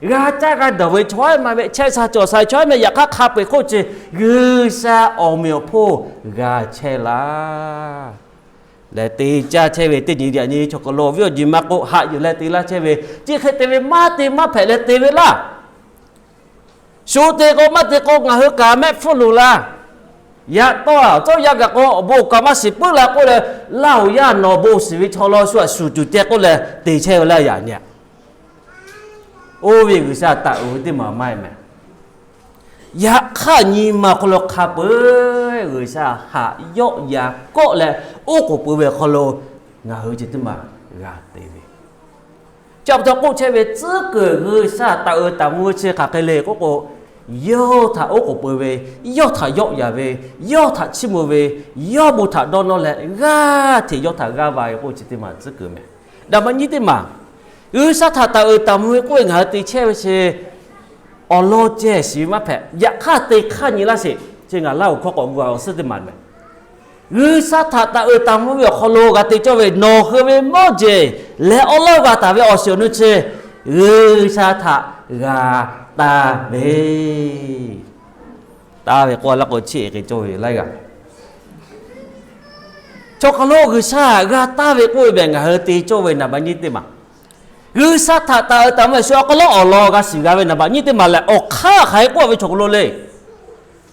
g'a caˇ g'a dawˬ ve chaw aˉ ma ve chehˇ sha cawˬ sha ve chaw aˉ ma yaꞈ hk'aˇ hk'a peu-eˬ hk'oˆ chi G'uiˬsha awˬ meꞈ awˬ hponˇ g'a chehˇ laˇ. Leh te caˇ chehˇ ve teˇ nyi yaꞈ nyi chaw hk'aw lo awˬ viˉ awˬ nyi ma k'o haꞈ yuˬ leh te laˇ chehˇ ve, chi hk'e te ve maˇ te maˇ hpehꞈ leh te ve laˇ. Shu te k'o maˇ te k'o ngaˬ hui kaꞈ mehˆ hpfuhˇ luˬ laˇ. Yaꞈ tawˇ tcuhˇ yaˇ gaˬ k'o awˬ bon kaꞈ maˇ shiˍ puiˉ la k'oˆ leh, laˇ-oˬ yaˇ nawˬ bon shiˍ ve chaw law shu aꞈ shuˍ tuˬ ceh k'oˆ leh te chehˇ ve laˇ yaꞈ nyi. Oˇ ve G'uiˬsha taˍ uiˍ ve teˇ maˬ maˇ heˆ mehˬ. Yaꞈ hk'aˇ nyi ma awˬ hk'aw lo hk'a peu-eˬ G'uiˬsha haꞈ yawˆ ya kawˆ leh oˉ k'oˍ pui ve awˬ hk'aw lo ngaˬ hui ceh teˇ maˬ g'a te ve. Chi pa taw k'oˆ chehˇ ve tcuhˉ kuiˬ G'uiˬsha taˍ uiˍ taˍ mvuh ve chi hk'aˬ hk'e le k'oˆ k'o, yawˇ htaꞈ oˉ k'oˍ pui ve, yawˇ htaꞈ yawˆ yan ve, yawˇ htaꞈ chiˇ mvuh ve, yawˇ bon htaꞈ dawˇ nawˇ leh g'aˇ hteꞈ yawˇ htaꞈ g'aˇ va ve k'oˆ chi teˇ maˬ tcuhˉ kuiˬ mehˬ. Daꞈ maˇ nyiˇ teˇ maˬ, G'uiˬsha htaꞈ taˍ uiˍ taˍ mvuh ve k'oˆ ve ngaˬ hui te chehˇ ve chi awˬ lawn ceh shiˍ ve maˇ hpehꞈ. Yaꞈ hk'aˇ te hk'aˇ nyi laˇ sheˍ. Chi ngaˬ laˇ awˬ hkawˇ k'awꞈ gu a awˬ suhˉ teˇ maˬ mehˬ. G'uiˬsha htaꞈ taˍ uiˍ taˍ mvuh ve awˬ hk'aw lo g'a te cawˇ ve nawˬ hui ve mawˇ jeˬ leh awˉ lawˉ g'a taˍ ve awˬ shiˍ awˬ nu chi G'uiˬsha htaꞈ g'a taˍ ve, taˍ ve k'oˆ laˇ k'o chi hk'e cawˇ ve laiˉ g'aˇ. Chaw hk'aˬ lo G'uiˬsha g'a taˍ ve k'oˆ ve mehˬ ngaˬ hui te cawˇ ve naˍ baꞈ nyiˇ teˇ maˬ. G'uiˬsha htaꞈ taˍ uiˍ taˍ mvuh ve shu awˬ hk'aw lo awˬ lawn g'a shiˍ g'a ve naˍ baꞈ nyiˇ teˇ maˬ lehˬ awˬ hk'aˇ hk'aˬ hk'e k'oˆ ve chaw hk'aw lo le.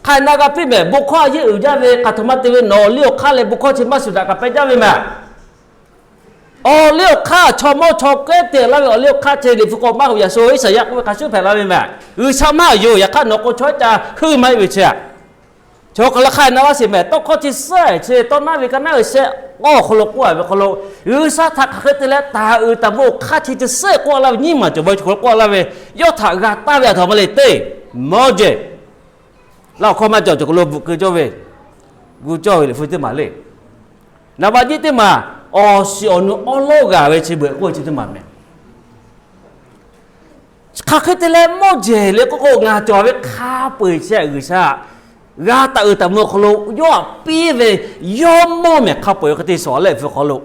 Hk'aˬ na g'a piˇ mehˬ, bon hkawˇ a yeˇ uiˍ jaˇ ve hk'aˬ htoꞈ ma te ve nawˬ awˬ liˇ awˬ hk'aˇ leh bon hkawˇ chi maˇ shuˍ daꞈ kaꞈ pehˇ jaˇ ve mehˬ. Awˬ liˇ awˬ hk'aˇ chaw mawˇ chaw kehˉ te laˇ ve awˬ liˇ awˬ hk'aˇ ceh Liꞈ hpu k'awꞈ maˇ k'oˆ yaꞈ sho Iˉsaˍyaˆ k'oˆ ve hk'a shuˉ hpehꞈ la ve mehˬ. G'uiˬsha maˇ yonˍ yaꞈ hk'aˇ nawˬ k'o chaw iˉ ca heuˆ maˇ heˆ ve chi Chaw hk'aˬ leh hk'a na laˇ sheˍ mehˍ, tawˇ hkawˇ chi suhˉ-e chi tawˇ naˉ ve ka naˉ ve shehˆ k'awˇ awˬ hk'aw lo k'oˆ-a ve hk'aw lo, G'uiˬsha htaꞈ hk'aˬ hk'e te leh taˍ uiˍ taˍ mvuh awˬ hk'aˇ chi chi suhˉ-e k'oˆ laˇ ve nyiˇ maˬ cawˬ ve chaw hk'aw lo k'oˆ laˇ ve, yawˇ htaꞈ g'a taˇ ve aˬ htoꞈ ma le teˇ, mawˇ jehˬ. Laˇ awˬ hkawˇ maˇ cawˬ chaw hk'aw lo bvuhꞈ keu cawˇ ve, gu cawˇ ve liꞈ hpu teˇ maˬ le. Naˍ baꞈ nyiˇ teˇ maˬ, awˬ shiˍ awˬ nu awˉ lawˉ g'a ve chi beuꞈ k'oˆ ve chi teˇ maˬ mehˍ. Hk'aˬ hk'e te leh mawˇ jehˬ le k'oˆ k'o, ngaˬ cawˬ ve hk'a peu-eˬ chi G'uiˬsha g'a taˍ uiˍ taˍ mvuh awˬ hk'aw lo yawˇ htaꞈ piˇ ve yawˇ mawˇ mehˍ hk'a peu-eˬ hk'e te shawˍ leh hpu hk'aw lo.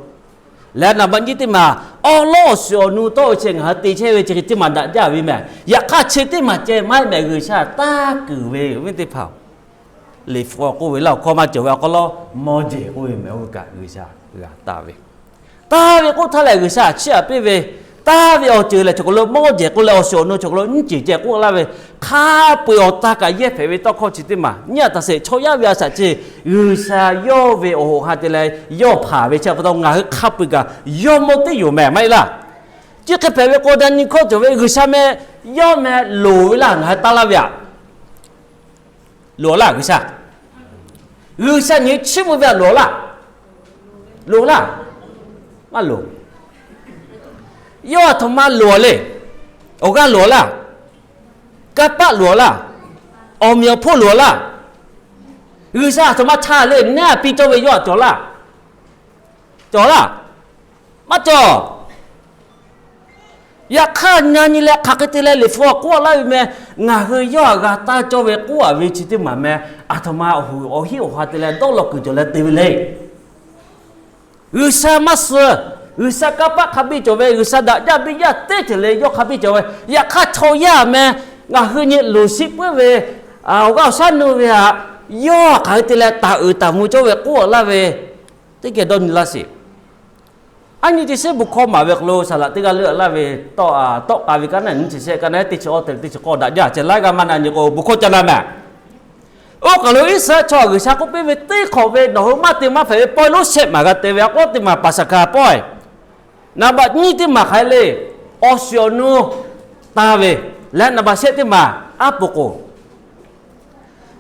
Leh naˍ baꞈ nyiˇ teˇ maˬ, awˉ lawˉ awˬ shiˍ awˬ nu tawˆ ve chi ngaˬ hui te chehˇ ve chi hk'e teˇ maˬ daꞈ jaˇ ve mehˍ. Yaꞈ hk'aˇ chi teˇ maˬ ceh maˇ heˆ mehˍ, G'uiˬsha taˇ kuiˬ ve awˬ viˉ teˇ hpaˍ-oˬ, liꞈ hpu k'oˆ ve laˇ awˬ hkawˇ maˇ cawˬ ve awˬ hk'aw lo mawˇ jehˬ k'oˆ ve mehˍ, oˇ ve kaꞈ G'uiˬsha g'a taˇ ve. Taˇ ve k'oˆ htaˇ lehˬ, G'uiˬsha chiˇ aꞈ piˇ ve, taˇ ve awˬ ceuˬ lehˬ chaw hk'aw lo mawˇ jehˬ k'oˆ leh awˬ shiˍ awˬ nu chaw hk'aw lo nyiˇ ceuˬ ceh k'oˆ laˇ ve, hk'a peu-eˬ awˬ ta kaꞈ yehˇ hpehꞈ ve tawˇ hkawˇ chi teˇ maˬ nyiˇ aꞈ taˍ sheˍ. Chaw yaˇ ve a shaꞈ chi G'uiˬsha yawˇ ve awˬ hoꞈ ha te leh yawˇ hpanˍ ve chi pa taw ngaˬ hui hk'a peu-eˬ kaꞈ yawˇ mawˇ teˇ yoˬ mehˍ maˇ heˆ laˇ. Chi hk'e hpehꞈ ve k'o, daꞈ nyi hkawˇ cawˬ ve G'uiˬsha meh, yawˇ meh loˍ ve laˇ ngaˬ hui taˇ laˇ ve aꞈ. Loˍ laˇ G'uiˬsha. G'uiˬsha nyi chiˇ mvuh ve aꞈ loˍ laˇ. Loˍ laˇ. Maˇ loˍ. Yawˇ aˬ htoꞈ ma loˍ le. Awˬ g'aˇ loˍ laˇ. Kanˇ paˆ loˍ laˇ. Awˬ meꞈ awˬ hponˇ loˍ laˇ. G'uiˬsha aˬ htoꞈ ma htaˇ le neˉ aꞈ piˇ cawˇ ve yawˇ aꞈ cawˬ laˇ. Cawˬ laˇ. Maˇ cawˬ. Yaꞈ hk'aˇ na nyi leh hk'aˬ hk'e te leh liꞈ hpu awˬ k'oˆ laˇ ve meh, ngaˬ hui yawˇ aꞈ g'a taˇ cawˇ ve k'oˆ-a ve chi teˇ maˬ meh, aˬ htoꞈ ma awˬ hoꞈ awˬ hinˉ awˬ ha te leh dawˇ law kuiˬ cawˬ leh te ve le. G'uiˬsha maˇ suh, G'uiˬsha kanˇ paˆ hk'a biˇ cawˬ ve, G'uiˬsha daꞈ jaˇ biˇ jaˇ teˇ ceuˬ le yawˇ hk'a biˇ cawˬ ve, yaꞈ hk'aˇ chaw yaˇ meh, ngaˬ hui nyi loˍ shiˆ puiˉ ve awˬ g'aˇ awˬ shaˉ nu ve aꞈ, yawˇ hk'aˬ hk'e te leh taˍ uiˍ taˍ mvuh cawˇ ve k'oˆ laˇ ve, teˇ geh dawˇ nyi laˇ sheˍ. Aˉ nyi chi sheˉ bon hkawˇ maˍ ve hk'aw lo saˍ laꞈ teˇ g'aˇ leuˆ laˇ ve, tawˆ k'a ve kaˉ naˆ nyi chi sheˆ kaˉ naˆ teˇ chi awˇ te teˇ chi k'awˇ daꞈ jaˇ ceh laiˉ g'aˇ maˇ na nyi k'o, bon hkawˇ ca na mehˍ. Oˇ kaˬ lo Iˉsaˍreˍlaˆ chaw G'uiˬsha k'oˆ piˇ ve teˇ hk'awꞈ ve nawˬ hui maˇ te maˇ hpehꞈ ve pawehˇ lonˉ shehˆ maˬ g'a te ve a k'oˆ teˇ maˬ Paˍsaˍhkaˍ pawehˇ. Naˍ baꞈ nyiˇ teˇ maˬ hk'aˬ hk'e le, awˬ shiˍ awˬ nu taˇ ve, leh naˍ baꞈ shehˆ teˇ maˬ aˉ poꞈ k'oˍ.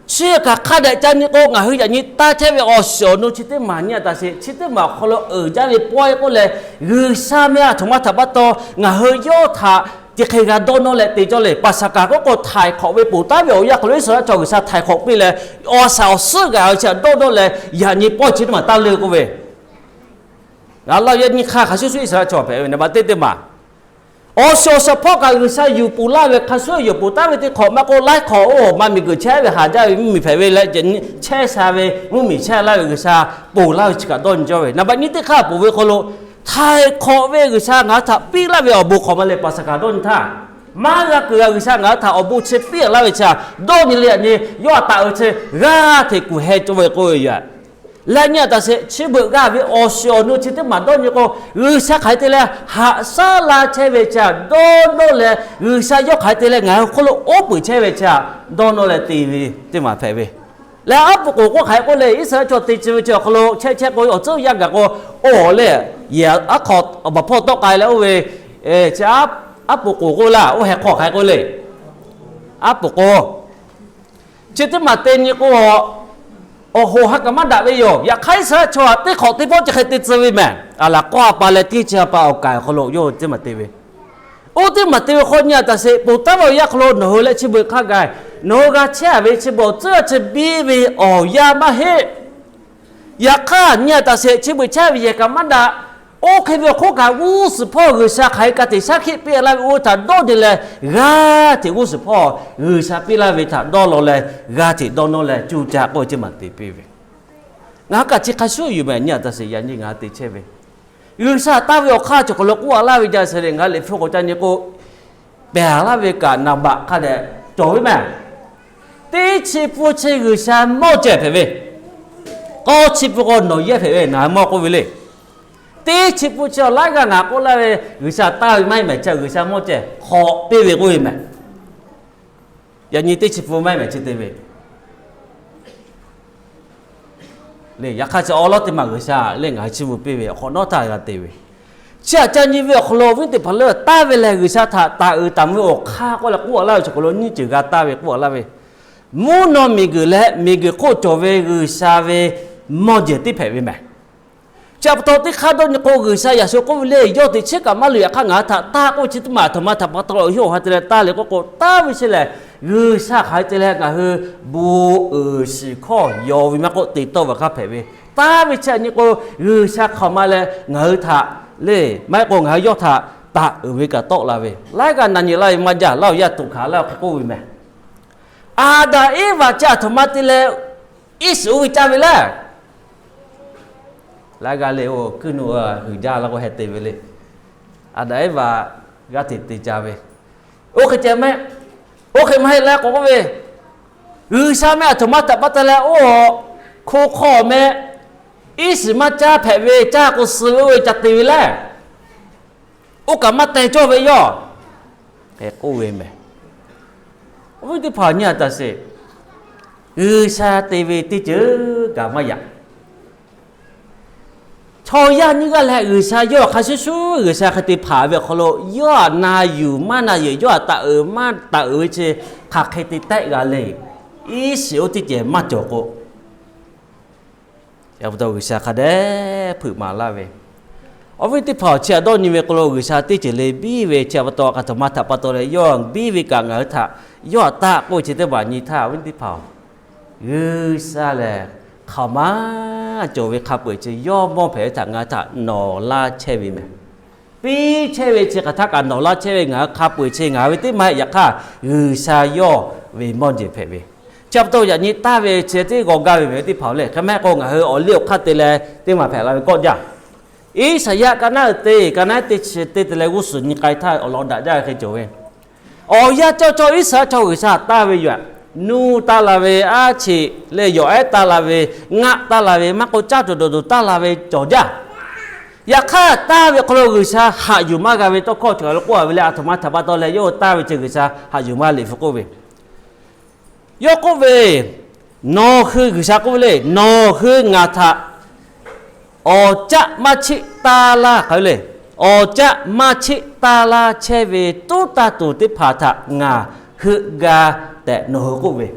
Chi kaꞈ hk'a dehꞈ ca nyi k'o, ngaˬ hui yaꞈ nyi taˇ chehˇ ve awˬ shiˍ awˬ nu chi teˇ maˬ nyi a taˍ sheˍ. Chi teˇ maˬ awˬ hk'aw lo uiˍ jaˇ ve pawehˇ k'oˆ leh, G'uiˬsha meh aˬ htoꞈ ma htaꞈ pa taw ngaˬ hui yawˇ htaꞈ chi hk'e g'a dawˇ nawˇ leh te cawˇ le. Paˍsaˍhkaˍ k'oˆ k'o, htaiˍ hk'awꞈ ve ponˬ taˉ ve awˬ yanˇ hk'aw lo Iˉsaˍreˍlaˆ chaw G'uiˬsha htaiˍ hk'awꞈ piˇ leh, awˬ shaˍ awˬ suhˉ g'a ve chi dawˇ dawˇ leh yaꞈ nyi pawehˇ chi teˇ maˬ taˇ leuˆ k'oˆ ve, ngaˬ laˇ yaꞈ nyi hk'a hk'a shuˍ shuˍ Iˉsaˍreˍlaˆ chaw hpehꞈ ve naˍ baꞈ teˇ teˇ maˬ awˬ shiˍ awˬ shaˍ hpawˇ kaꞈ G'uiˬsha yuˬ ponˬ laˇ ve hk'a shuˍ yuˬ ponˬ taˉ ve teˇ hk'awꞈ maˇ k'oˆ, laiˉ hk'awꞈ oˇ maˇ miˬguiˬ chehˇ ve haˍ jaˇ ve mvuhˇmiˬ hpehꞈ ve leh chehˇ sha ve mvuhˇmiˬ chehˇ laˇ ve G'uiˬsha ponˬ laˇ ve chi kaꞈ dawˇ nyi cawˇ ve. Naˍ baꞈ nyi teˇ hk'aˇ ponˬ ve hk'aw lo, htaiˍ hk'awꞈ ve G'uiˬsha ngaˬ hui htaꞈ piˇ laˇ ve awˬ bon hk'awꞈ ma leh Paˍsaˍhkaˍ dawˇ nyi htaˇ, maˇ g'a kuiˬ g'a G'uiˬsha ngaˬ hui htaꞈ awˬ bon chi piˇ laˇ ve chi htaꞈ dawˇ nyi leh yaꞈ nyi yawˇ htaꞈ taˍ uiˍ chi g'aˇ hteꞈ kuˬ heh cawˇ ve k'oˆ ve yoˬ. Leh nyi a taˍ sheˍ, chi beuꞈ g'a ve awˬ shiˍ awˬ nu chi teˇ maˬ dawˇ nyi k'o, G'uiˬsha hk'aˬ hk'e te leh haꞈ shaˉ la chehˇ ve chi htaꞈ dawˇ nawˇ leh, G'uiˬsha yawˇ hk'aˬ hk'e te leh ngaˬ hui hk'oˆ lo oˉ peunˍ chehˇ ve chi htaꞈ dawˇ nawˇ leh te ve teˇ maˬ hpehꞈ ve. Leh aˉ poꞈ k'oˍ k'oˆ hk'aˬ hk'e k'oˆ le, Iˉsaˍreˍlaˆ chaw te chi ve chi awˬ hk'aw lo chehˇ chehˇ k'o, awˬ tcuhˉ yaˇ gaˬ k'o, oˇ leh yehˬ aˉ hk'aw awˬ baˬ hpawˇ tawˆ k'ai leh oˇ ve chi aˉ poꞈ k'oˍ k'oˆ laˇ, oˇ heh hk'aw hk'aˬ hk'e k'oˆ le, aˉ poꞈ k'oˍ chi teˇ maˬ te nyi k'o, awˬ hoꞈ ha kaꞈ maˇ daꞈ ve yoˬ. Yaꞈ hk'aˇ Iˉsaˍreˍlaˆ chaw teˇ hk'awꞈ teˇ pawˆ chi hk'e te tcuh ve mehˍ. Aˬ laˬ k'awˇ a pa leh teˇ chi a pa awˬ kaiˬ awˬ hk'aw lo yawˇ hui teˇ maˬ te ve. Oˇ teˇ maˬ te ve hk'aw nyi a taˍ sheˍ, ponˬ taˉ ve awˬ yanˇ hk'aw lo nawˬ hui leh chi beuꞈ hk'a gaˬ, nawˬ hui g'a chehˇ a ve chi beuꞈ awˬ tcuhˉ chi biˇ ve awˬ yanˇ maˇ heˆ. Yaꞈ hk'aˇ nyi a taˍ sheˍ, chi beuꞈ chehˇ ve yehˬ kaꞈ maˇ daꞈ. Oˇ hk'e ve awˬ hk'oˆ kaꞈ g'uˇ suhˍ hpawˇ G'uiˬsha hk'aˬ hk'e ka tiꞈ shaˉ hkiˆ piˇ laˇ ve oˇ ve htaꞈ dawˇ nyi leh, g'aˇ hteꞈ g'uˇ suhˍ hpawˇ G'uiˬsha piˇ laˇ ve htaꞈ dawˇ law leh, g'aˇ hteꞈ dawˇ nawˇ leh cuˇ caꞈ k'oˆ ve teˇ maˬ te piˇ ve. Ngaˬ hui kaꞈ chi hk'a shuˍ yuˬ mehˍ, nyi a taˍ sheˍ, yaꞈ nyi ngaˬ hui te chehˇ ve G'uiˬsha taˇ ve awˬ hk'aˇ cawˬ hk'aw lo k'oˆ a laˇ ve jaˇ sheˍ leh, ngaˬ hui liꞈ hpu k'awꞈ ca nyi k'o, pehˬ laˇ ve kaꞈ naˍ baꞈ hk'a dehꞈ cawˬ ve mehˍ. Teˇ chi pun chi G'uiˬsha mawˇ cehˬ hpehꞈ ve, k'awˇ chi pun k'o nawˬ yehˇ hpehꞈ ve, ngaˬ hui mawˇ k'oˆ ve le. Teˇ chi pun chi awˬ laiˉ g'aˇ ngaˬ k'oˆ laˇ ve G'uiˬsha taˇ ve maˇ heˆ mehˍ, chi G'uiˬsha mawˇ cehˬ hk'awꞈ piˇ ve k'oˆ ve mehˍ. Yaꞈ nyi teˇ chi pun maˇ heˆ mehˍ chi te ve le. Yaꞈ hk'aˇ chi awˉ lawˉ teˇ maˬ G'uiˬsha leh ngaˬ hui chi beuꞈ piˇ ve awˬ hk'awꞈ nawˉ htaˇ g'a te ve. Chi htaꞈ ca nyi ve awˬ hk'aw lo awˬ viˉ teˇ hpaˍ leuˉ taˇ ve lehˬ, G'uiˬsha htaꞈ taˍ uiˍ taˍ mvuh ve awˬ hk'aˇ k'oˆ leh k'oˆ a laˇ ve chi hk'aw lo nyiˇ ceuˬ g'a taˇ ve k'oˆ a laˇ ve, mvuhˇ naw miˬguiˬ leh miˬguiˬ hk'oˆ cawˬ ve G'uiˬsha ve mawˇ jehˬ teˇ hpehꞈ ve mehˬ. Chi pa taw teˇ hk'aˇ dawˇ nyi k'o, G'uiˬsha yaꞈ sho k'oˆ ve le, yawˇ teꞈ chiˉ kaꞈ maˇ luˬ, yaꞈ hk'aˇ ngaˬ hui htaꞈ taˇ k'oˆ chi teˇ maˬ aˬ htoꞈ ma htaꞈ pa taw lo yawˇ awˬ ha te leh taˇ le k'oˆ k'o, taˇ ve chi lehˬ, G'uiˬsha hk'aˬ hk'e te leh ngaˬ hui bon uiˍ shiˍ hkawˇ yaw ve maˇ k'oˆ, te tawˆ ve hk'a hpehꞈ ve. Taˇ ve chi aꞈ nyi k'o, G'uiˬsha hk'aˬ ma leh ngaˬ hui htaꞈ le, maˇ heˆ k'o ngaˬ hui yawˇ htaꞈ taˍ uiˍ ve kaꞈ tawˆ la ve. Laiˉ g'aˇ na nyi laˇ ve maˇ jaˇ, laˇ awˬ yaˇ toꞈ hkanˍ laˇ awˬ hk'e k'oˆ ve mehˬ. Aˍdanˍ Eˇvaꞈ chi aˬ htoꞈ ma te leh iˉ shiˍ oˇ ve caˇ ve le. Laiˉ g'aˇ le, o, kuiˇ nu huiˍ jaˇ laˇ k'o heh te ve le. Aˍdanˍ Eˇvaꞈ g'aˇ hteꞈ te ca ve. Oˇ hk'e ceh mehˆ, oˇ hk'e maˇ heˆ leh k'awꞈ k'oˆ ve, G'uiˬsha mehˆ aˬ htoꞈ ma htaꞈ pa taw leh oˇ hk'oˆ hk'aw mehˆ iˉ shiˍ maˇ caˇ hpehꞈ ve, caˇ k'o suh ve oˇ ve ca te ve le. Oˇ kaꞈ maˇ teh cawˇ ve yoˬ, k'oˆ ve mehˬ. Awˬ viˉ teˇ hpaˍ nyi aꞈ taˍ sheˍ, G'uiˬsha te ve teˇ ceuˬ kaꞈ maˇ yaꞈ. Chaw yaˇ nyiˇ g'aˇ leh G'uiˬsha yawˇ hk'a shuˍ shuˍ G'uiˬsha hk'e te hpanˍ ve awˬ hk'aw lo yawˇ aꞈ na yuˬ maˇ na yuˬ, yawˇ aꞈ taˍ uiˍ maˇ taˍ uiˍ ve chi hk'aˬ hk'e te tehˆ g'a le. Iˉ shiˍ oˇ teˇ cehˬ maˇ cawˬ k'o, pa taw G'uiˬsha hk'a dehꞈ hpeuꞈ maˍ laˇ ve. Awˬ viˉ teˇ hpaˍ awˬ chi aꞈ dawˇ nyi ve k'o lo, G'uiˬsha teˇ ceuˬ le biˇ ve chi pa taw, aˬ htoꞈ ma htaꞈ pa taw leh yawˇ biˇ ve kaꞈ ngaˬ hui htaꞈ yawˇ aꞈ taˆ k'oˆ ve chi teˇ hpaˍ nyi htaˇ, awˬ viˉ teˇ hpaˍ-oˬ, G'uiˬsha lehˬ hk'aˬ ma cawˬ ve hk'a peu-eˬ chi yawˇ mawˇ hpehꞈ ve htaꞈ ngaˬ hui htaꞈ nawˬ laˇ chehˇ ve mehˬ. Piˇ chehˇ ve chi hk'aˬ htaˇ kaꞈ nawˬ laˇ chehˇ ve, ngaˬ hui hk'a peu-eˬ chi ngaˬ hui ve teˇ maˇ heˆ. Yaꞈ hk'aˇ G'uiˬsha yawˇ ve mawˇ jehˬ hpehꞈ ve. Chi pa taw yaꞈ nyi taˇ ve chi teˇ g'aw gaˇ ve mehˬ teˇ hpaˍ-oˬ le. Hk'e maˇ heˆ k'o ngaˬ hui awˬ liˇ awˬ hk'aˇ te leh teˇ maˬ hpehꞈ la ve kawˆ jaˇ. Iˉsaˍyaˆ ka naˉ uiˍ te, ka naˉ te chi te te leh g'uˇ suhˍ nyi k'ai htaˇ awˬ lawn daꞈ jaˇ ve hk'e cawˬ ve. Awˬ yanˇ cawˇ cawˇ Iˉsaˍyaˆ chaw G'uiˬsha taˇ ve yoˬ. Nuˇ taˇ la ve, aˉ cheꞈ leh yawˬ ehˉ taˇ la ve, ngaˆ taˇ la ve, maˇ k'o caˇ tuˬ dawˬ tuˬ taˇ la ve cawˬ jaˇ. Yaꞈ hk'aˇ taˇ ve hk'aw lo G'uiˬsha haꞈ yuˬ maˇ g'a ve tawˇ hkawˇ cawˬ lo k'oˆ a ve leh, aˬ htoꞈ ma htaꞈ pa taw leh yawˇ hui taˇ ve chi G'uiˬsha haꞈ yuˬ maˇ g'a, Liꞈ hpu k'oˆ ve. Yawˇ k'oˆ ve, nawˬ hui, G'uiˬsha k'oˆ ve le, nawˬ hui ngaˬ htaꞈ awˬ caˆ maˇ cheˆ taˇ laˇ k'ai le. Awˬ caˆ maˇ cheˆ taˇ laˇ chehˇ ve tuˉ taˇ tuˬ teˇ hpaˍ htaꞈ ngaˬ heuˆ gaˇ tehꞈ nawˬ hui k'oˆ ve.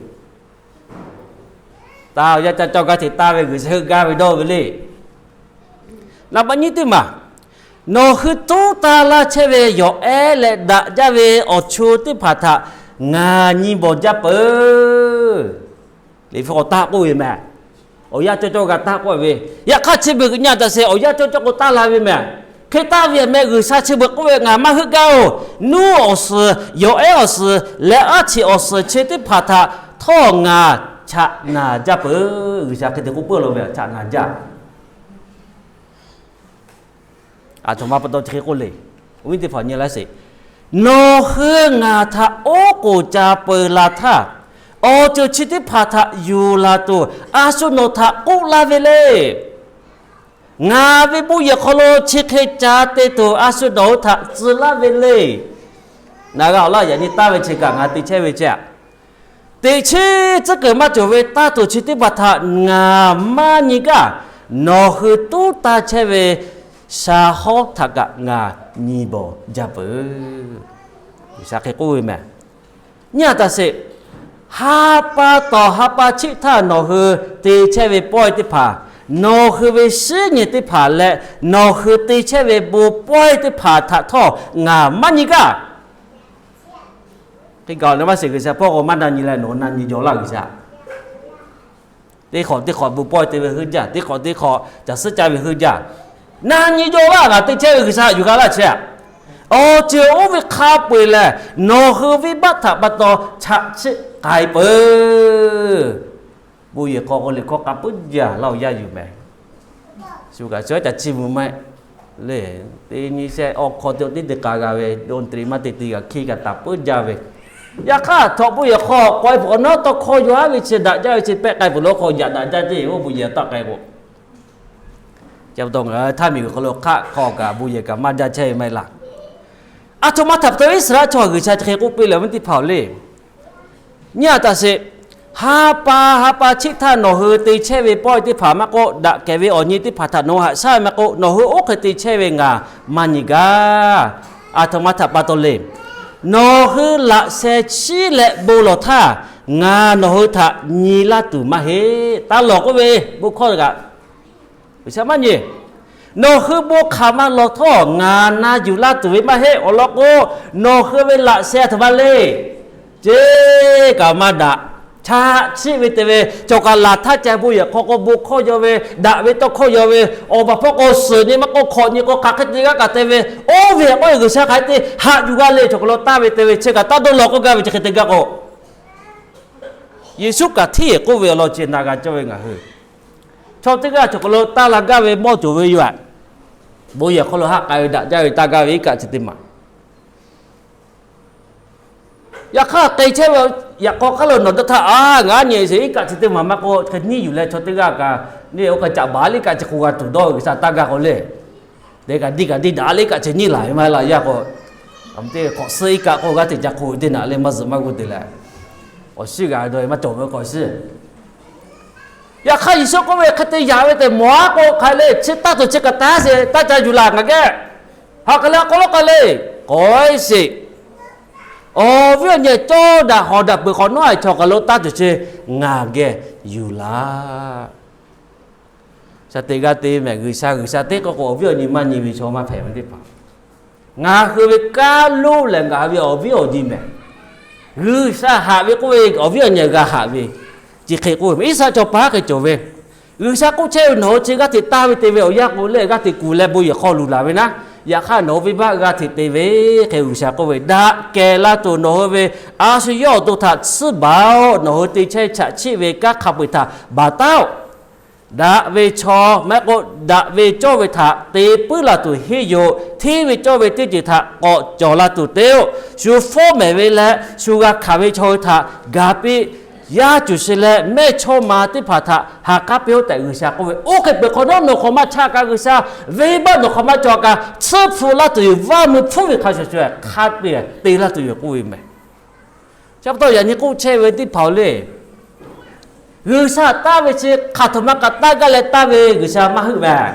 Taˇ, awˬ yanˇ ca cawˇ gaˇ hteꞈ taˇ ve G'uiˬsha heuˆ gaˇ ve dawˇ ve le. Naˍ baˆ nyiˇ teˇ maˬ, nawˬ hui tuˉ taˇ laˇ chehˇ ve yawˬ ehˉ leh daꞈ jaˇ ve awˬ chu teˇ hpaˍ htaꞈ ngaˬ nyi bawˬ jaˇ peuˬ. Liꞈ hpu k'awꞈ taˇ k'oˆ ve mehˬ. Awˬ yanˇ cawˇ cawˇ g'a taˇ k'oˆ ve. Yaꞈ hk'aˇ chi beuꞈ nyi taˍ sheˍ, awˬ yanˇ cawˇ cawˇ k'o taˇ la ve mehˬ. Hk'e taˇ ve mehˬ, G'uiˬsha chi beuꞈ k'oˆ ve, ngaˬ maˇ heuˆ gaˇ-oˬ. Nuˇ awˬ suhˍ, yawˬ ehˉ awˬ suhˍ leh aˉ cheꞈ awˬ suhˍ chi teˇ hpaˍ htaꞈ htawˇ ngaˬ chaꞈ naˬ jaˇ peuˬ. G'uiˬsha hk'e te k'oˆ peuˬ la ve, chaꞈ naˬ jaˇ. Aˬ htoꞈ ma pa taw chi hk'e k'oˆ le. Awˬ viˉ teˇ hpaˍ nyi laˇ sheˍ. Nawˬ hui ngaˬ htaꞈ oˉ k'oˍ ca peu la htaˇ, awˬ ceuˬ chi teˇ hpaˍ htaꞈ yuˬ laˬ tuˬ a shu nawˬ htaꞈ k'oˆ laˇ ve le. Ngaˬ ve bon yehˬ hk'aw lo chi hk'e ca te tuˬ a shu nawˬ hui htaꞈ tcuh laˇ ve le. Naˬ g'a awˬ laˇ yaꞈ nyi taˇ ve chi kaꞈ ngaˬ te chehˇ ve chi aꞈ, teꞈ chiˉ tcuhˉ kuiˬ maˇ cawˬ ve taˇ tuˬ chi teˇ hpaˍ htaꞈ ngaˬ maˇ nyi gaˇ. Nawˬ hui tuˉ taˇ chehˇ ve sha hawˉ htaꞈ kaꞈ ngaˬ nyi bawˬ jaˇ peuˬ. G'uiˬsha hk'e k'oˆ ve mehˬ. Nyi a taˍ sheˍ. Ha pa tawˍ ha pa chiˆ htaˇ nawˬ hui te chehˇ ve pawehˇ teˇ hpaˍ, nawˬ hui ve shiˉ nyi teˇ hpaˍ leh nawˬ hui te chehˇ ve bon pawehˇ teˇ hpaˍ htaꞈ htawˇ ngaˬ maˇ nyi gaˇ. Hk'e kaꞈ awˬ leh maˇ shiˍ, G'uiˬsha hpawˇ k'o maˇ na nyi leh nawˬ na nyi jaw laˇ G'uiˬsha. Teˇ hk'awꞈ teˇ hk'awꞈ bon pawehˇ te ve heuˆ jaˇ, teˇ hk'awꞈ teˇ hk'awꞈ caˬ suhˉ caˇ ve heuˆ jaˇ. Na nyi jaw laˇ, ngaˬ te chehˇ ve G'uiˬsha yuˬ g'a laˇ chehˇ. Awˬ ceuˬ oˇ ve hk'a peu-eˬ lehˬ, nawˬ hui venˇbaˆ htaꞈ pa taw chaꞈ chiˆ k'ai peuˬ. Bon yehˬ hk'aw k'o liꞈ hkawˇ k'a puiˉ jaˇ laˇ awˬ yanˇ yuˬ mehˬ. Shu kaꞈ shu caˬ chiˇ mvuh maˇ heˆ. Le, teˇ nyi shehˆ awˬ hk'aw teˇ teˇ te k'a g'a ve, dawˇ nyi te maˇ te te g'a hkiˇ kaꞈ taˍ puiˉ jaˇ ve. Yaꞈ hk'aˇ htawꞈ bon yehˬ hk'aw k'awꞈ e peuˬ k'awꞈ nawˉ tawˇ hkawˇ yaw haˉ ve chi daꞈ jaˇ ve chi pehˆ k'ai peuˬ lo hk'aw yaꞈ daꞈ jaˇ ceˇ, oˇ bon yehˬ taˆ k'ai k'o. Chi pa taw ngaˬ hui htaˇ miˬguiˬ hk'aw lo hk'aˆ hk'aw kaꞈ bon yehˬ kaꞈ maˇ jaˇ chehˇ ve maˇ heˆ laˇ. Aˬ htoꞈ ma htaꞈ pa taw Iˉsaˍreˍlaˆ chaw G'uiˬsha chi hk'e k'oˆ piˇ leh, awˬ viˉ teˇ hpaˍ-oˬ le. Nyi a taˍ sheˍ. Ha pa ha pa chiˆ htaˇ nawˬ hui te chehˇ ve pawehˇ teˇ hpaˍ maˇ k'oˆ, daꞈ kehˬ ve awˬ nyi teˇ hpaˍ htaꞈ nawˬ hui haꞈ shaˉ ve maˇ k'oˆ, nawˬ hui oˇ hk'e te chehˇ ve ngaˬ maˇ nyi gaˇ. Aˬ htoꞈ ma htaꞈ pa taw le. Nawˬ hui laꞈ sheh chiˉ leh bon lawˬ htaˇ, Ngaˬ nawˬ hui htaꞈ nyi laˇ tuˬ maˇ heˆ. Taˇ lawˬ k'oˆ ve, bon hkawˇ kaꞈ G'uiˬsha maˇ nyi. Nawˬ hui bon hk'aˬ ma lawˬ htawˇ ngaˬ na yuˬ laˇ tuˬ ve maˇ heˆ. Awˬ lawn k'o, nawˬ hui ve laꞈ sheh aˬ htoꞈ ma le. Ceˇ kaꞈ maˇ daꞈ. Chaꞈ chiˆ ve te ve, chaw kaꞈ laˬ htaˇ ca bon yehˬ hk'aw k'o bon hkawˇ yaw ve, daꞈ ve tawˇ hkawˇ yaw ve, awˬ baˬ hpawˇ k'o suhˍ nyi maˇ k'oˆ hkawꞈ nyi k'o hk'aˬ hk'e te g'aˇ kaꞈ te ve, oˇ ve hk'e k'oˆ ve G'uiˬsha hk'aˬ hk'e te haꞈ yuˬ g'a le. Chaw kaꞈ lo taˇ ve te ve, chi kaꞈ taˇ dawˇ law k'oˆ gaˇ ve chi hk'e te gaˇ k'o, Yeˍsuˆ kaꞈ hteˇ k'oˆ ve awˬ lawn ceh na g'a cawˇ ve ngaˬ hui chaw teˇ g'aˇ chaw kaꞈ lo taˇ la gaˇ ve mawˇ cawˬ ve yoˬ aꞈ. Bon yehˬ hk'aw lo haˆ k'ai ve daꞈ jaˇ ve taˇ gaˇ ve iˉ kaˆ chi teˇ maˬ. Yaꞈ hk'aˇ k'ai chehˇ ve yaꞈ k'aw hk'aˇ lo nawˬ dawˇ htaˇ, a, ngaˬ nyi sheˍ iˉ kaˆ chi teˇ maˬ maˇ k'oˆ, hk'e nyiˇ yuˬ leh chaw teˇ g'aˇ kaꞈ nyiˇ oˇ hk'a caꞈ baˬ le iˉ kaˆ chi hk'o g'a tuˬ dawˇ ve G'uiˬsha taˇ gaˇ k'o le. Te kaꞈ diˇ kaꞈ diˇ daꞈ le iˉ kaˆ chi nyiˇ laˬ ve maˇ la yaˇ k'o, a, teˇ hk'awꞈ suhˉ iˉ kaˆ k'oˆ g'aˇ hteꞈ ca hk'o ve teˇ naꞈ le maˇ zuhꞈ maˇ g'uˇ te leh, awˬ shiˉ g'a dawˇ ve maˇ cawˬ ve k'awꞈ shiˉ. Yaꞈ hk'aˇ Yeˍsuˆ k'oˆ ve hk'e te yaꞈ ve tehꞈ mawˬ aˉ k'o hk'a le, chi taˇ tuˬ chi kaꞈ taˇ sheˍ, taˇ ca yuˬ laˬ ngaˬ geh. Hk'aˬ hk'e le k'oˆ lawˉ k'ai le, k'awꞈ sheˍ. Awˬ viˉ awˬ nyi cawˇ daꞈ hawˍ daꞈ peuˬ hk'awꞈ nawˉ a chaw kaꞈ lo taˇ tuˬ chi ngaˬ geh yuˬ laˬ. Shaˍ teꞈ g'a te mehˍ, G'uiˬsha G'uiˬsha teˇ k'oˆ k'o awˬ viˉ awˬ nyi maˇ nyi ve chaw maˇ hpehꞈ ve teˇ hpaˍ. Ngaˬ hui ve kaˇ loˇ lehˬ ngaˬ hui ve awˬ viˉ awˬ nyi mehˍ. G'uiˬsha haꞈ ve k'oˆ ve awˬ viˉ awˬ nyi g'a haꞈ ve, chi hk'e k'oˆ ve mehˍ. Iˉsaˍreˍlaˆ chaw paˍ hk'e cawˬ ve, G'uiˬsha k'oˆ chehˇ ve nawˬ hui chi g'aˇ hteꞈ taˇ ve te ve awˬ yanˇ k'o lehˬ g'aˇ hteꞈ kuˬ leh bon yehˬ hk'aw luˬ laˬ ve naˉ, yaꞈ hk'aˇ nawˬ hui venˇbaˆ g'aˇ hteꞈ te ve hk'e G'uiˬsha k'oˆ ve, daꞈ kehˬ la tuˬ nawˬ hui ve a shu yawˇ awˬ to htaꞈ tsuhˇ baˬ-oˆ. Nawˬ hui te chehˇ chaꞈ chiˆ ve kanˉ hk'a peu-eˬ htaꞈ baˬ taˉ-oˆ. Daꞈ ve chaw maˇ heˆ k'o daꞈ ve cawˇ ve htaꞈ te puiˉ la tuˬ henˇ yoˬ. Hteˇ ve cawˇ ve teˇ ceuˬ htaꞈ k'awꞈ cawˬ la tuˬ te-oˆ. Shu fawˉ mehˍ ve leh shu g'a hkanˍ ve chaw hui htaꞈ ga piˇ. Yaˇ cuˬ shi leh mehˇchawˇma teˇ hpaˍ htaꞈ ha k'aˉ piˇ-oˆ tehꞈ G'uiˬsha k'oˆ ve, oˇ hk'e peuˬ hk'awꞈ nawˉ nawˬ hk'awꞈ maˇ chaˇ kaꞈ G'uiˬsha, venˇbaˆ nawˬ hk'awꞈ maˇ cawˬ kaꞈ tsuhˇ hpu laˇ tuˬ yoˬ. Vaˇ mui hpfuhˇ ve hk'a shuˍ shuˍ hk'a te te laˇ tuˬ yoˬ k'oˆ ve mehˍ. Chi pa taw yaꞈ nyi k'oˆ chehˇ ve teˇ hpaˍ-oˬ le, G'uiˬsha taˇ ve chi hk'aˬ htoꞈ ma kaꞈ taˇ gaˇ leh taˇ ve G'uiˬsha maˇ heuˆ mehˍ.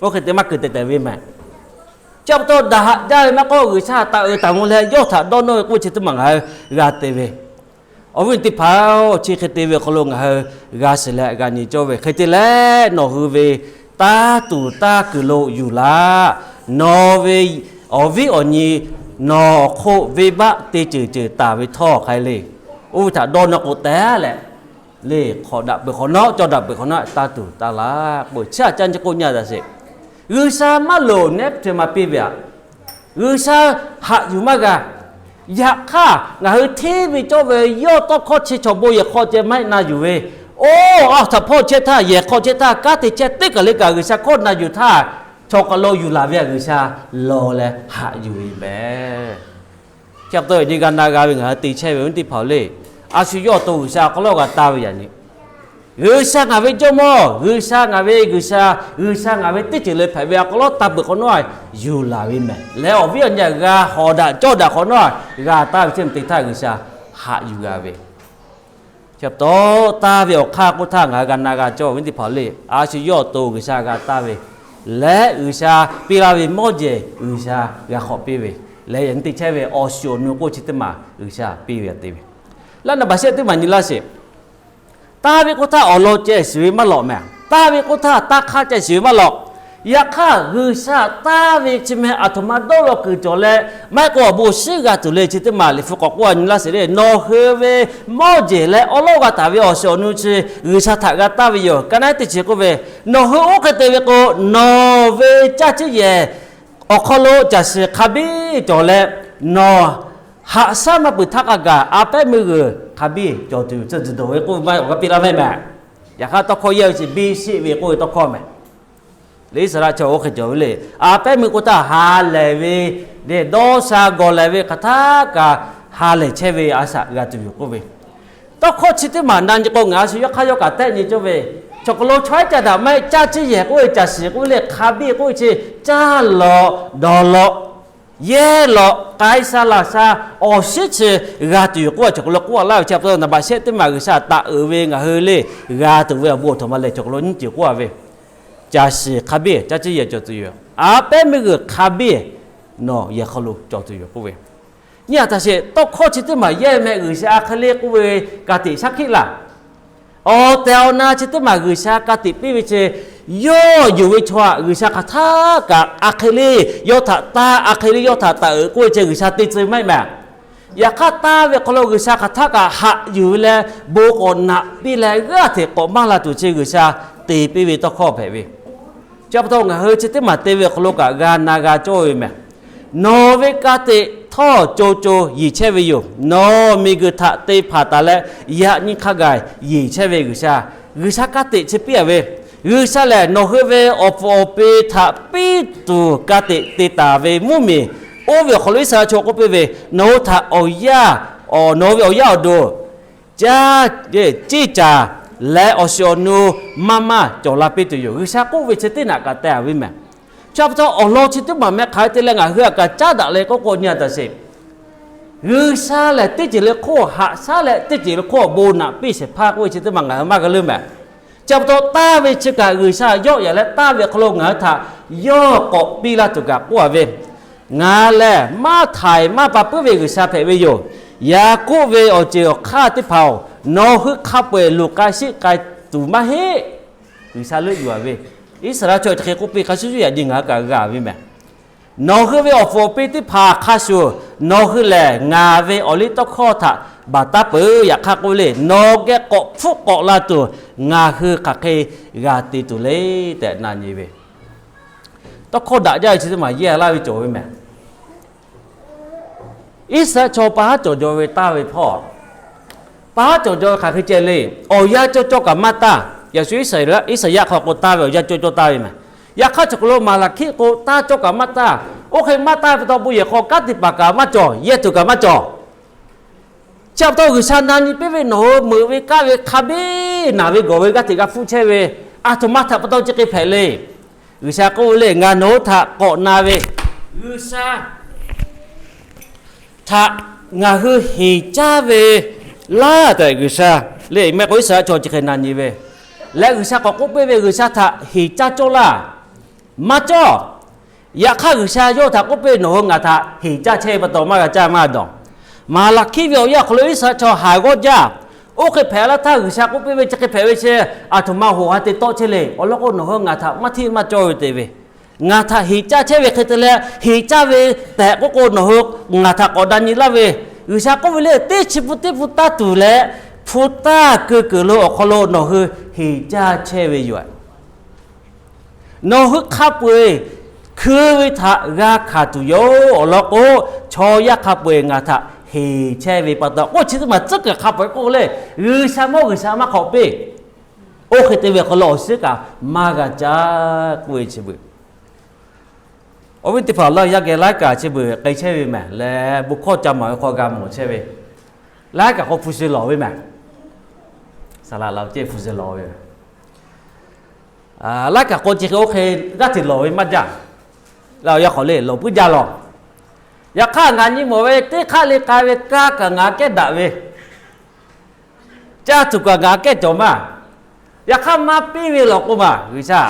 Oˇ hk'e te maˇ kuiˬ tehˬ tehˬ ve mehˍ. Chi pa taw daꞈ haꞈ jaˇ ve maˇ k'oˆ, G'uiˬsha htaꞈ uiˍ taˍ mvuh leh yawˇ htaꞈ dawˇ nawˇ ve k'oˆ chi teˇ maˬ ngaˬ hui g'a te ve, awˬ viˉ teˇ hpaˍ-oˬ, chi hk'e te ve awˬ hk'aw lo ngaˬ hui g'a shiˍ leh g'a nyi cawˇ ve hk'e te leh, nawˬ hui ve taˇ tuˬ taˇ kuiˬ lo yuˬ laˇ. Nawˬ ve awˬ viˉ awˬ nyi nawˬ awˬ hk'oˆ venˇbaˆ te ceuˬ ceuˬ taˍ ve htawˇ hk'a le, oˇ ve htaꞈ dawˇ nawˇ k'o tehꞈ leh, le hk'awꞈ daꞈ peuˬ hk'awꞈ nawˉ, cawˇ daꞈ peuˬ hk'awꞈ nawˉ, taˇ tuˬ taˇ laˇ k'o, chi aꞈ caˇ nyi k'oˆ nyi a daꞈ sheˍ. G'uiˬsha maˇ loˍ nehˉ hpehꞈ ma piˇ ve aꞈ, G'uiˬsha haꞈ yuˬ maˇ g'a. Yaꞈ hk'aˇ ngaˬ hui hteˇ ve cawˇ ve yawˇ tawˇ hkawˇ chi chaw bon yehˬ hk'aw ceh maˇ heˆ na yuˬ ve, oˇ a htaꞈ hpawˇ chehˇ htaˇ, yehˬ hk'aw chehˇ htaˇ, kanˉ te chehˇ teˇ kaˬ le kaꞈ G'uiˬsha hkawˇ na yuˬ htaˇ, chaw kaꞈ lo yuˬ laˬ ve aꞈ G'uiˬsha law leh haꞈ yuˬ ve mehˍ. Chi pa taw yaꞈ nyi g'a na g'a ve ngaˬ hui te chehˇ ve awˬ viˉ teˇ hpaˍ-oˬ le, a shu yawˇ awˬ to G'uiˬsha awˬ hk'aw lo g'a taˇ ve yaꞈ nyi, G'uiˬsha ngaˬ ve Jawˇmawˇ, G'uiˬsha ngaˬ ve G'uiˬsha, G'uiˬsha ngaˬ ve teˇ ceuˬ le hpehꞈ ve awˬ hk'aw lo taˇ peuˬ hk'awꞈ nawˉ a yuˬ laˬ ve mehˍ. Leh awˬ viˉ awˬ nyi g'a hawˍ daꞈ cawˇ daꞈ hk'awꞈ nawˉ a g'a taˇ ve chi te htaˇ G'uiˬsha haꞈ yuˬ g'a ve. Chi pa taw, taˇ ve awˬ hk'aˇ k'oˆ htaˇ ngaˬ hui g'a na g'a cawˇ ve teˇ hpaˍ le, a shu yawˇ awˬ to G'uiˬsha g'a taˇ ve, leh G'uiˬsha piˇ laˇ ve mawˇ jehˬ G'uiˬsha g'a hk'awꞈ piˇ ve, leh yaꞈ nyi te chehˇ ve awˬ shiˍ awˬ nu k'oˆ chi teˇ maˬ G'uiˬsha piˇ ve te ve. Laˇ naˍ baˬ shehˆ teˇ maˬ nyi laˇ sheˍ. Taˇ ve k'oˆ htaˇ awˬ lawn ceh shiˍ ve maˇ lawꞈ mehˍ. Taˇ ve k'oˆ htaˇ taˇ hk'aˇ ceh shiˍ ve maˇ lawꞈ. Yaꞈ hk'aˇ G'uiˬsha taˇ ve chi meh aˬ htoꞈ ma dawˇ law kuiˬ cawˬ leh, maˇ heˆ k'o awˬ bon awˬ shiˉ g'a tuˬ le chi teˇ maˬ Liꞈ hpu k'awꞈ k'oˆ a nyi laˇ sheˍ le, nawˬ hui ve mawˇ jehˬ leh awˉ lawˉ g'a taˍ ve awˬ shiˍ awˬ nu chi G'uiˬsha htaꞈ g'a taˇ ve yoˬ. Ka naˉ teˇ chi k'oˆ ve, nawˬ hui oˇ hk'e te ve k'o, nawˬ ve caˇ ciˇ yehˬ awˬ hk'aw lo caˬ shiˍ hk'a biˇ cawˬ leh, nawˬ haꞈ shaˉ maˇ peuˬ htaˇ k'a gaˬ a pehˉ meuˇ g'uiˬ hk'a biˇ cawˬ tuˬ yoˬ. Tcuhˇ tcuhˇ dawˬ ve k'oˆ ve maˇ heˆ, awˬ g'a piˇ laˇ mehˍ mehˍ. Yaꞈ hk'aˇ tawˇ hkawˇ yehˇ ve chi biˇ sheˆ ve k'oˆ ve tawˇ hkawˇ mehˍ. Leh Iˉsaˍreˍlaˆ chaw oˇ hk'e cawˬ ve le. A pehˉ meuˇ k'oˆ htaˇ ha lehˬ ve, deh dawˇ sha gawˬ lehˬ ve hk'aˬ htaˇ kaꞈ ha lehˬ chehˇ ve a shaꞈ g'a tuˬ yoˬ k'oˆ ve, tawˇ hkawˇ chi teˇ maˬ na nyi k'o ngaˬ a shu yawˇ hk'aˇ yawˇ kaꞈ tehˆ nyi cawˇ ve, chaw hk'aw lo chaw haiˉ ca daꞈ maˇ heˆ, caˇ ciˇ yehˬ k'oˆ ve caˬ shiˍ k'oˆ ve le hk'a biˇ k'oˆ ve chi, caˇ lawꞈ dawˬ lawꞈ yehˇ lawꞈ k'ai sha laˬ sha awˬ shiˉ chi g'a tuˬ yoˬ k'oˆ ve chaw hk'aw lo k'oˆ laˇ ve chi pa taw naˍ baˬ shehˆ teˇ maˬ G'uiˬsha taˍ uiˍ ve ngaˬ hui le g'a tuˬ ve awˬ bon aˬ htoꞈ ma leh chaw hk'aw lo nyiˇ ceuˬ k'oˆ a ve, caˬ shiˍ hk'a biˇ caˇ ciˇ yehˬ cawˬ tuˬ yoˬ. A pehˉ meuˇ g'uiˬ hk'a biˇ nawˬ yehˬ hk'aw lo cawˬ tuˬ yoˬ k'oˆ ve, Nyi a htaꞈ sheˍ, tawˇ hkawˇ chi teˇ maˬ yehˇ meh G'uiˬsha a hk'e le k'oˆ ve ka tiꞈ shaˉ hkiˆ laˇ. Awˬ tehˬ awˬ na chi teˇ maˬ G'uiˬsha ka tiꞈ piˇ ve chi, yawˇ yuˬ ve chaw aꞈ G'uiˬsha hk'aˬ htaˇ kaꞈ a hk'e le yawˇ htaꞈ taˇ, a hk'e le yawˇ htaꞈ taˍ uiˍ k'oˆ ve chi G'uiˬsha te tcuh maˇ heˆ meh. Yaꞈ hk'aˇ taˇ ve hk'aw lo G'uiˬsha hk'aˬ htaˇ kaꞈ haꞈ yuˬ ve leh bon k'awꞈ naꞈ piˇ leh g'aˇ hteꞈ k'awꞈ maˇ la tuˬ chi G'uiˬsha te piˇ ve tawˇ hkawˇ hpehꞈ ve. Chi pa taw ngaˬ hui chi teˇ maˬ te ve awˬ hk'aw lo kaꞈ g'a na g'a cawˇ ve meh. Nawˬ ve ka tiꞈ htawˇ co co yeˬ chehˇ ve yoˬ. Nawˬ miˬguiˬ htaꞈ te hpanˍ taˍ leh yaꞈ nyi hk'a gaˬ yeˬ chehˇ ve G'uiˬsha, G'uiˬsha ka tiꞈ chi piˇ a ve. G'uiˬsha lehˬ nawˬ hui ve awˬ pfuhˍ awˬ pi htaꞈ piˇ tuˬ ka tiꞈ te taˍ ve mvuhˇmiˬ, oˇ ve awˬ hk'aw lo Iˉsaˍreˍlaˆ chaw k'oˆ piˇ ve, nawˬ hui htaꞈ awˬ yanˇ, nawˬ hui ve awˬ yanˇ awˬ duˬ caˇ, ceˇ caˍ leh awˬ shiˍ awˬ nu maˇ maˇ cawˬ la piˇ tuˬ yoˬ. G'uiˬsha k'oˆ ve chi teˇ naꞈ kaꞈ teh a ve meh. Chi pa taw awˬ lawn chi teˇ maˬ meh hk'aˬ hk'e te leh ngaˬ hui a kaꞈ caˉ daꞈ leh k'oˆ k'o nyi a htaꞈ sheˍ, G'uiˬsha lehˬ teˇ ceuˬ le hk'oˆ haꞈ shaˉ leh teˇ ceuˬ le hk'oˆ bon naꞈ piˇ shehˍ hpaˇ k'oˆ ve chi teˇ maˬ ngaˬ hui maˇ g'a leuˉ meh. Chi pa taw taˇ ve chi kaꞈ G'uiˬsha yawˆ yaꞈ leh taˇ ve awˬ hk'aw lo ngaˬ hui htaꞈ yawˇ k'awꞈ piˇ laˇ tuˬ kaꞈ k'oˆ a ve, ngaˬ lehˬ maˇ htaiˍ maˇ pa puiˉ ve G'uiˬsha hpehꞈ ve yoˬ. Yaˍkoˆ ve awˬ ceuˬ awˬ hk'aˇ teˇ hpaˍ-oˬ, nawˬ hui hk'a peu-eˬ luˬ k'ai sheˆ k'ai tuˬ maˇ heˆ. G'uiˬsha leuˆ yuˬ a ve, Iˉsaˍreˍlaˆ chaw chi hk'e k'oˆ piˇ hk'a shuˍ shuˍ yaꞈ nyi ngaˬ hui kaꞈ g'a ve meh. Nawˬ hui ve awˬ pfuhˍ awˬ pi teˇ hpaˍ hk'a shuˍ nawˬ hui lehˬ ngaˬ ve awˬ liˇ tawˇ hkawˇ htaꞈ baˬ taˉ peuˬ. Yaꞈ hk'aˇ k'oˆ ve le, nawˬ geh k'awꞈ hpfuhˆ k'awꞈ la tuˬ ngaˬ hui hk'aˬ hk'e g'a te tuˬ le tehꞈ na nyi ve tawˇ hkawˇ daꞈ jaˇ ve chi teˇ maˬ yehˇ laˇ ve cawˬ ve meh. Iˉsaˍreˍlaˆ chaw pa haˉ cawˬ jaw ve taˇ ve hpawˇ, pa haˉ cawˬ jaw ve hk'aˬ hk'e ceh le. Awˬ yanˇ cawˇ cawˇ kaꞈ maˇ taˇ. Yaꞈ shu Iˉsaˍreˍlaˆ, Iˉsaˍyaˆ hk'aw k'o taˇ ve awˬ yanˇ cawˇ cawˇ taˇ ve meh. Yaꞈ hk'aˇ chaw hk'aw lo Maˍlaˍhkiˆ k'o taˇ cawˇ kaꞈ maˇ taˇ. Oˇ hk'e maˇ taˇ ve pa taw bon yehˬ hk'aw kanˉ te paˍ kaꞈ maˇ cawˬ, yehˇ tuˬ kaꞈ maˇ cawˬ. Chi pa taw G'uiˬsha na nyi piˇ ve nawˬ hui meuꞈ ve kaˇ ve hk'a biˇ naˬ ve gawˬ ve g'aˇ hteꞈ g'a hpfuhˆ chehˇ ve, aˬ htoꞈ ma htaꞈ pa taw chi hk'e hpehꞈ le. G'uiˬsha k'oˆ ve le, ngaˬ nawˬ hui htaꞈ k'awꞈ na ve, G'uiˬsha htaꞈ ngaˬ hui heˍ caˇ ve laˇ tehꞈ G'uiˬsha le meh k'o Iˉsaˍreˍlaˆ chaw chi hk'e na nyi ve leh G'uiˬsha k'awꞈ k'oˆ piˇ ve, G'uiˬsha htaꞈ heˍ caˇ cawˇ laˇ. Maˇ cawˇ. Yaꞈ hk'aˇ G'uiˬsha yawˇ htaꞈ k'oˆ piˇ, nawˬ hui ngaˬ htaꞈ heˍ caˇ chehˇ ve pa taw maˇ g'a caˇ maˇ dawˬ. Maˍlaˍhkiˆ ve awˬ yanˇ awˬ hk'aw lo Iˉsaˍreˍlaˆ chaw haiˬ g'awˇ jaˇ. Oˇ hk'e hpehꞈ laˇ htaˇ G'uiˬsha k'oˆ piˇ ve chi hk'e hpehꞈ ve chi, aˬ htoꞈ ma hoꞈ ha te tawˆ chehˇ le. Awˬ lawn k'o nawˬ hui ngaˬ htaꞈ maˇ hteˇ maˇ cawˇ ve te ve, ngaˬ htaꞈ heˍ caˇ chehˇ ve hk'e te leh heˍ caˇ ve tehꞈ k'oˆ k'o nawˬ hui ngaˬ htaꞈ k'awꞈ na nyi laˇ ve, G'uiˬsha k'oˆ ve le, teˇ chi hpu teˇ hpu taˇ tuˬ leh hpu taˇ keu kuiˬ lo awˬ hk'aw lo nawˬ hui heˍ caˇ chehˇ ve yoˬ. Nawˬ hui hk'a peu-eˬ hkui ve htaꞈ g'a hkanˍ tuˬ yoˬ. Awˬ lawn k'o, chaw yaˇ hk'a peu-eˬ ngaˬ htaꞈ heˍ chehˇ ve pa taw k'oˆ chi teˇ maˬ tcuhˉ kuiˬ hk'a peu-eˬ k'oˆ le, G'uiˬsha mawˇ G'uiˬsha maˇ hk'awꞈ piˇ. Oˇ hk'e te ve awˬ hk'aw lo awˬ suhˉ kaꞈ maˇ g'a caˇ k'oˆ ve chi beuꞈ. Awˬ viˉ teˇ hpaˍ laˇ yaˇ geh laiˉ kaꞈ chi beuꞈ k'ai chehˇ ve mehˍ leh, bon hkawˇ ca maˍ ve hk'aw g'a mawˬ chehˇ ve, laiˉ kaꞈ k'o hpu shi lawˬ ve mehˍ. Saˍ laꞈ la ceˇ hpu shi lawˬ ve, laiˉ kaꞈ k'o chi hk'e oˇ hk'e g'aˇ hteꞈ lawˬ ve maˇ jaˇ. Laˇ yaˇ hk'awꞈ le lawˬ puiˉ jaˇ lawˬ. Yaꞈ hk'aˇ ngaˬ nyi mawˬ ve teˇ hk'aˇ le k'ai ve kaˇ kaꞈ ngaˬ kehˉ daꞈ ve, caˇ tuˬ kaꞈ ngaˬ kehˉ cawˬ maˇ. Yaꞈ hk'aˇ maˇ piˇ ve lawˬ k'o maˬ G'uiˬsha,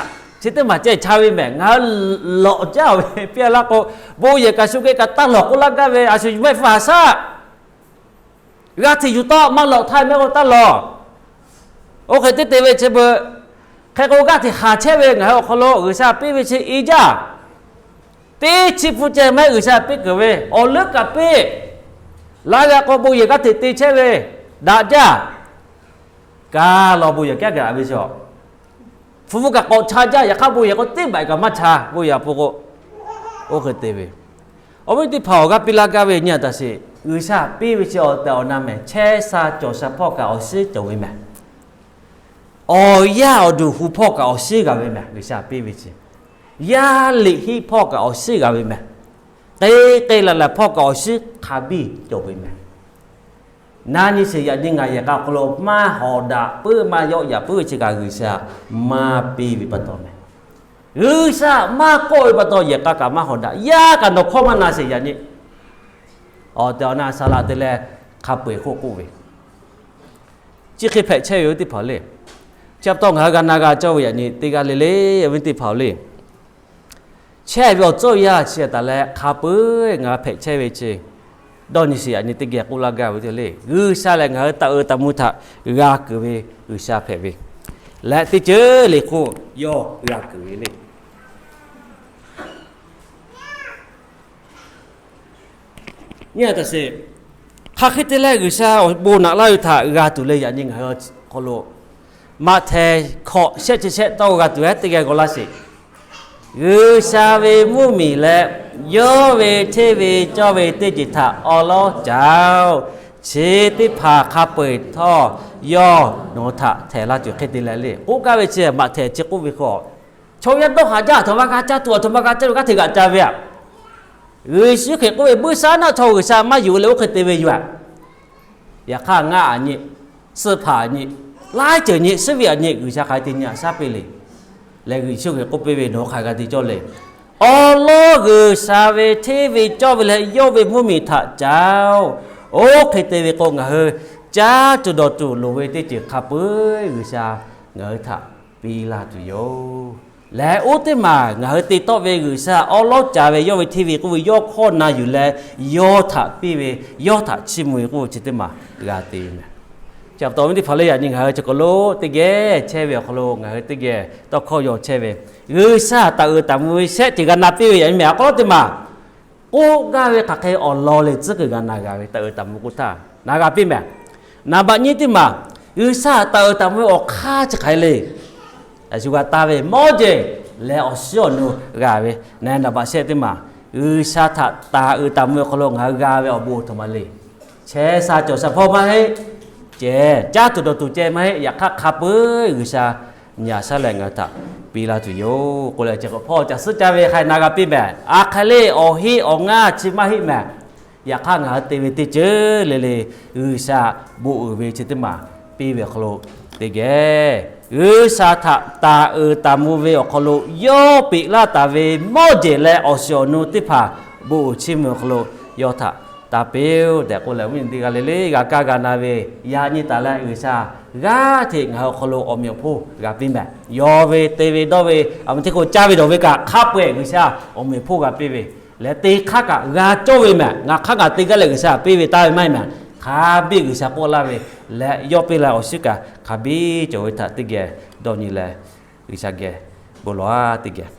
chi teˇ maˬ ceh cha ve mehˍ. Ngaˬ hui lawꞈ jaˇ ve piˇ laˇ k'o, bon yehˬ kaꞈ shu geh kaꞈ taˇ lawˬ k'oˆ laˇ gaˇ ve, a shu mehˆ hpfuhˇ haˍ shaˉ g'aˇ hteꞈ yuˬ tawˆ maˇ lawꞈ htaˇ mehˆ k'o taˇ lawˬ. Oˇ hk'e teˇ te ve chi beuꞈ hk'e k'o g'aˇ hteꞈ haˍ chehˇ ve ngaˬ hui awˬ hk'aw lo G'uiˬsha piˇ ve chi i jaˇ. Teˇ chi hpu ceh mehˆ G'uiˬsha piˇ kuiˬ ve awˬ leuˉ kaꞈ piˇ. Laˇ g'a k'o bon yehˬ g'aˇ hteꞈ te chehˇ ve daꞈ jaˇ. Kaˇ lawˬ bon yehˬ kehˉ gaˬ ve chi, hpu hpu kaꞈ k'awꞈ cha jaˇ. Yaꞈ hk'aˇ bon yehˬ k'o teˇ baˬ kaꞈ maˇ cha bon yehˬ hpu k'o, oˇ hk'e te ve. Awˬ viˉ teˇ hpaˍ awˬ g'aˇ piˇ laˇ gaˇ ve nyi a taꞈ sheˍ. G'uiˬsha piˇ ve chi awˬ tehˬ awˬ na mehˍ. Chehˇ sha cawˬ sha hpawˇ kaꞈ awˬ shiˉ cawˬ ve mehˍ. Awˬ yaˇ awˬ duˬ hu hpawˇ kaꞈ awˬ shiˉ g'a ve mehˍ. G'uiˬsha piˇ ve chi yaˇ liꞈ hiˆ hpawˇ kaꞈ awˬ shiˉ g'a ve mehˍ. K'e k'e laˬ laˬ hpawˇ kaꞈ awˬ shiˉ hk'a biˇ cawˬ ve mehˍ. Na nyi sheˍ, yaꞈ nyi ngaˬ yehˬ k'a awˬ hk'aw lo maˇ hawˍ daꞈ puiˉ maˇ yawˆ yaꞈ puiˉ ve chi kaꞈ G'uiˬsha maˇ piˇ ve pa taw mehˍ. G'uiˬsha maˇ kawˆ ve pa taw yehˬ k'a kaꞈ maˇ hawˍ daꞈ. Yaˇ kaꞈ nawˬ hkawˇ maˇ na sheˍ yaꞈ nyi. Awˬ tehˬ awˬ na saˍ laꞈ te leh hk'a peu-eˬ k'oˆ k'oˆ ve, chi hk'e hpehꞈ chehˇ ve awˬ viˉ teˇ hpaˍ le. Chi pa taw ngaˬ hui g'a na g'a cawˇ ve yaꞈ nyi teˇ g'aˇ le le, awˬ viˉ teˇ hpaˍ le. Chehˇ ve awˬ tcuhˇ yaˇ chi taˍ leh hk'a peu-eˬ ngaˬ hui hpehꞈ chehˇ ve chi, Dawˇ nyi sheˍ, yaꞈ nyi teˇ geh k'oˆ laˇ gaˇ ve teˇ le, G'uiˬsha lehˬ ngaˬ hui taˍ uiˍ taˍ mvuh htaꞈ g'a kuiˬ ve G'uiˬsha hpehꞈ ve leh, teˇ ceuˬ le hk'oˆ yawˇ g'a kuiˬ ve le. Nyi a taꞈ sheˍ, hk'aˬ hk'e te leh G'uiˬsha awˬ bon naꞈ laˇ ve htaꞈ g'a tuˬ le. Yaꞈ nyi ngaˬ hui hk'aw lo Maꞈhtehˍ hkawꞈ shehˆ chi shehˆ tawˇ g'a tuˬ ehˉ teˇ geh g'aw laˇ sheˍ. G'uiˬsha ve mvuhˇmiˬ leh yawˇ ve hteˇ ve cawˇ ve teˇ ceuˬ htaꞈ awˉ lawˉ caˍ-oˬ. Chi teˇ hpaˍ hk'a peu-eˬ htawˇ yawˇ nawˬ hui htaꞈ htehˍ laˇ tuˬ hk'e te leh le. K'oˆ gaˇ ve chi Maꞈhtehˍ chi k'oˆ ve k'o, chaw yaˇ dawˇ haˍ jaˇ aˬ htoꞈ ma g'a caˇ tuˬ, aˬ htoꞈ ma g'a caˇ tuˬ g'aˇ hteꞈ g'aꞈ ca ve aꞈ. G'uiˬsha Hkriꞈ k'oˆ ve, buiˇshaˆaˉnaˆ chaw G'uiˬsha maˇ yonˍ leh oˇ hk'e te ve yoˬ aꞈ. Yaꞈ hk'aˇ ngaˇ aꞈ nyi, suhˆ hpaˍ aꞈ nyi, laiˉ ceuˬ nyi, suhˉ ve aꞈ nyi, G'uiˬsha hk'aˬ hk'e te nyi aꞈ shaˉ piˇ le. Leh G'uiˬsha Hkriꞈ k'oˆ piˇ ve, nawˬ hk'aˬ g'a te cawˇ le. Awˉ lawˉ G'uiˬsha ve hteˇ ve cawˇ ve leh yawˇ ve mvuhˇmiˬ htaꞈ caˍ-oˬ. Oˇ hk'e te ve k'o, ngaˬ hui caˇ tuˬ dawˬ tuˬ loˍ ve teˇ ceuˬ hk'a peu-eˬ G'uiˬsha ngaˬ hui htaꞈ piˇ laˇ tuˬ yoˬ. Leh oˇ teˇ maˬ ngaˬ hui te tawˆ ve G'uiˬsha awˉ lawˉ caˍ ve yawˇ ve hteˇ ve k'oˆ ve yawˇ hkawˇ na yuˬ leh yawˇ htaꞈ piˇ ve, yawˇ htaꞈ chiˇ mvuh ve k'oˆ ve chi teˇ maˬ g'a te ve meh. Chi pa taw ve teˇ hpaˍ lehˬ, yaꞈ nyi ngaˬ hui chi hk'aw lo teˇ geh chehˇ ve awˬ hk'aw lo ngaˬ hui teˇ geh tawˇ hkawˇ yaw chehˇ ve, G'uiˬsha taˍ uiˍ taˍ mvuh ve shehˆ ceuˬ g'a na piˇ ve yaꞈ nyi meh. A k'aw teˇ maˬ k'oˆ gaˇ ve hk'aˬ hk'e awˬ lawn leh tcuhˉ kuiˬ g'a na g'a ve taˍ uiˍ taˍ mvuh k'oˆ htaˇ na g'a piˇ meh. Naˍ baꞈ nyiˇ teˇ maˬ, G'uiˬsha taˍ uiˍ taˍ mvuh ve awˬ hk'aˇ chi hk'aˬ hk'e le. Yaꞈ shu g'a taˍ ve mawˇ jehˬ leh awˬ shiˉ awˬ nu g'a ve. Naˍ baꞈ shehˆ teˇ maˬ, G'uiˬsha htaꞈ taˍ uiˍ taˍ mvuh ve awˬ hk'aw lo ngaˬ hui g'a ve awˬ bon aˬ htoꞈ ma le. Chehˇ sha cawˬ sha hpawˇ maˇ heˆ, ceh caˇ tuˬ dawˬ tuˬ ceh maˇ heˆ, yaꞈ hk'aˇ hk'a peu-eˬ G'uiˬsha nyi aꞈ shaˉ leh ngaˬ hui htaꞈ piˇ laˇ tuˬ yoˬ k'oˆ leh, chi hk'e hpawˇ caˬ suhˉ caˇ ve hk'a na g'a piˇ meh. A hk'aˬ le awˬ heˆ awˬ ngaˇ chi maˇ heˆ meh. Yaꞈ hk'aˇ ngaˬ hui te ve teˇ ceuˬ le le G'uiˬsha bon uiˍ ve chi teˇ maˬ piˇ ve awˬ hk'aw lo teˇ geh, G'uiˬsha htaꞈ taˍ uiˍ taˍ mvuh ve awˬ hk'aw lo yawˇ peꞈ laˇ taˍ ve mawˇ jehˬ leh awˬ shiˍ awˬ nu teˇ hpaˍ bon uiˍ chiˇ mvuh awˬ hk'aw lo yawˇ htaꞈ taˍ piˇ-oˆ tehꞈ k'oˆ leh, awˬ viˉ awˬ nyi teˇ g'aˇ le le g'a kaˇ g'a na ve yaꞈ nyi taˍ leh G'uiˬsha g'aˇ hteꞈ ngaˬ hui awˬ hk'aw lo awˬ meꞈ awˬ hponˇ g'a piˇ meh. Yawˇ ve te ve dawˇ ve, a ma hteˇ hk'oˆ caˇ ve dawˬ ve kaꞈ hk'a peu-eˬ G'uiˬsha awˬ meꞈ awˬ hponˇ g'a piˇ ve leh, te hk'aˇ kaꞈ g'a cawˇ ve meh. Ngaˬ hk'aˇ ngaˬ te gaˇ leh G'uiˬsha piˇ ve taˇ ve maˇ heˆ meh. Hk'a biˇ G'uiˬsha k'oˆ laˇ ve leh yawˇ piˇ la awˬ shiˉ kaꞈ hk'a biˇ cawˬ ve htaꞈ teˇ geh dawˇ nyi leh G'uiˬsha geh bon lawˬ-a teˇ geh.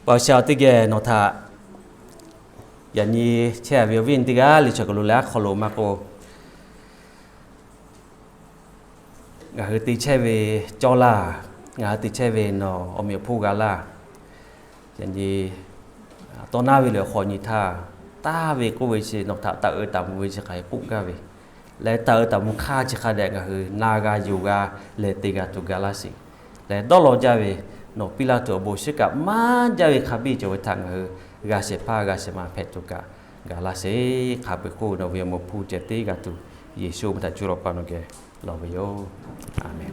Paw sha teˇ geh nawˬ htaꞈ yaꞈ nyi chehˇ ve awˬ viˉ awˬ nyi teˇ g'aˇ le chi hk'aw lo leh aˉ hk'aw lo maˇ k'oˆ, ngaˬ hui te chehˇ ve cawˇ laˇ, ngaˬ hui te chehˇ ve nawˬ awˬ meꞈ awˬ hponˇ g'a laˇ. Yaꞈ nyi tawˇ naˉ ve lehˬ awˬ hk'aw nyi htaˇ, taˇ ve k'oˆ ve chi nawˬ htaꞈ taˍ uiˍ taˍ mvuh ve chi hk'aˬ hk'e k'oˆ gaˇ ve leh, taˍ uiˍ taˍ mvuh hk'aˇ chi hk'a dehꞈ ngaˬ hui na g'a yonˍ g'a leh te g'a tuˬ ga laˇ sheˍ. Leh dawˇ law jaˇ ve nawˬ piˇ laˇ tuˬ awˬ bon shiˉ kaꞈ maˇ jaˇ ve hk'a biˇ cawˬ ve htaꞈ ngaˬ hui g'a shehˍ hpaˇ g'a shehˍ ma hpehꞈ tuˬ kaꞈ ga laˇ sheˍ. Hk'a peu-eˬ hk'oˆ nawˬ ve awˬ meꞈ awˬ hponˇ ceh tiˉ g'a tuˬ, Yeˍsuˆ awˬ meh htaꞈ cuˇ lawˬ pa nawˬ geh lawˬ ve yoˬ. A menˍ.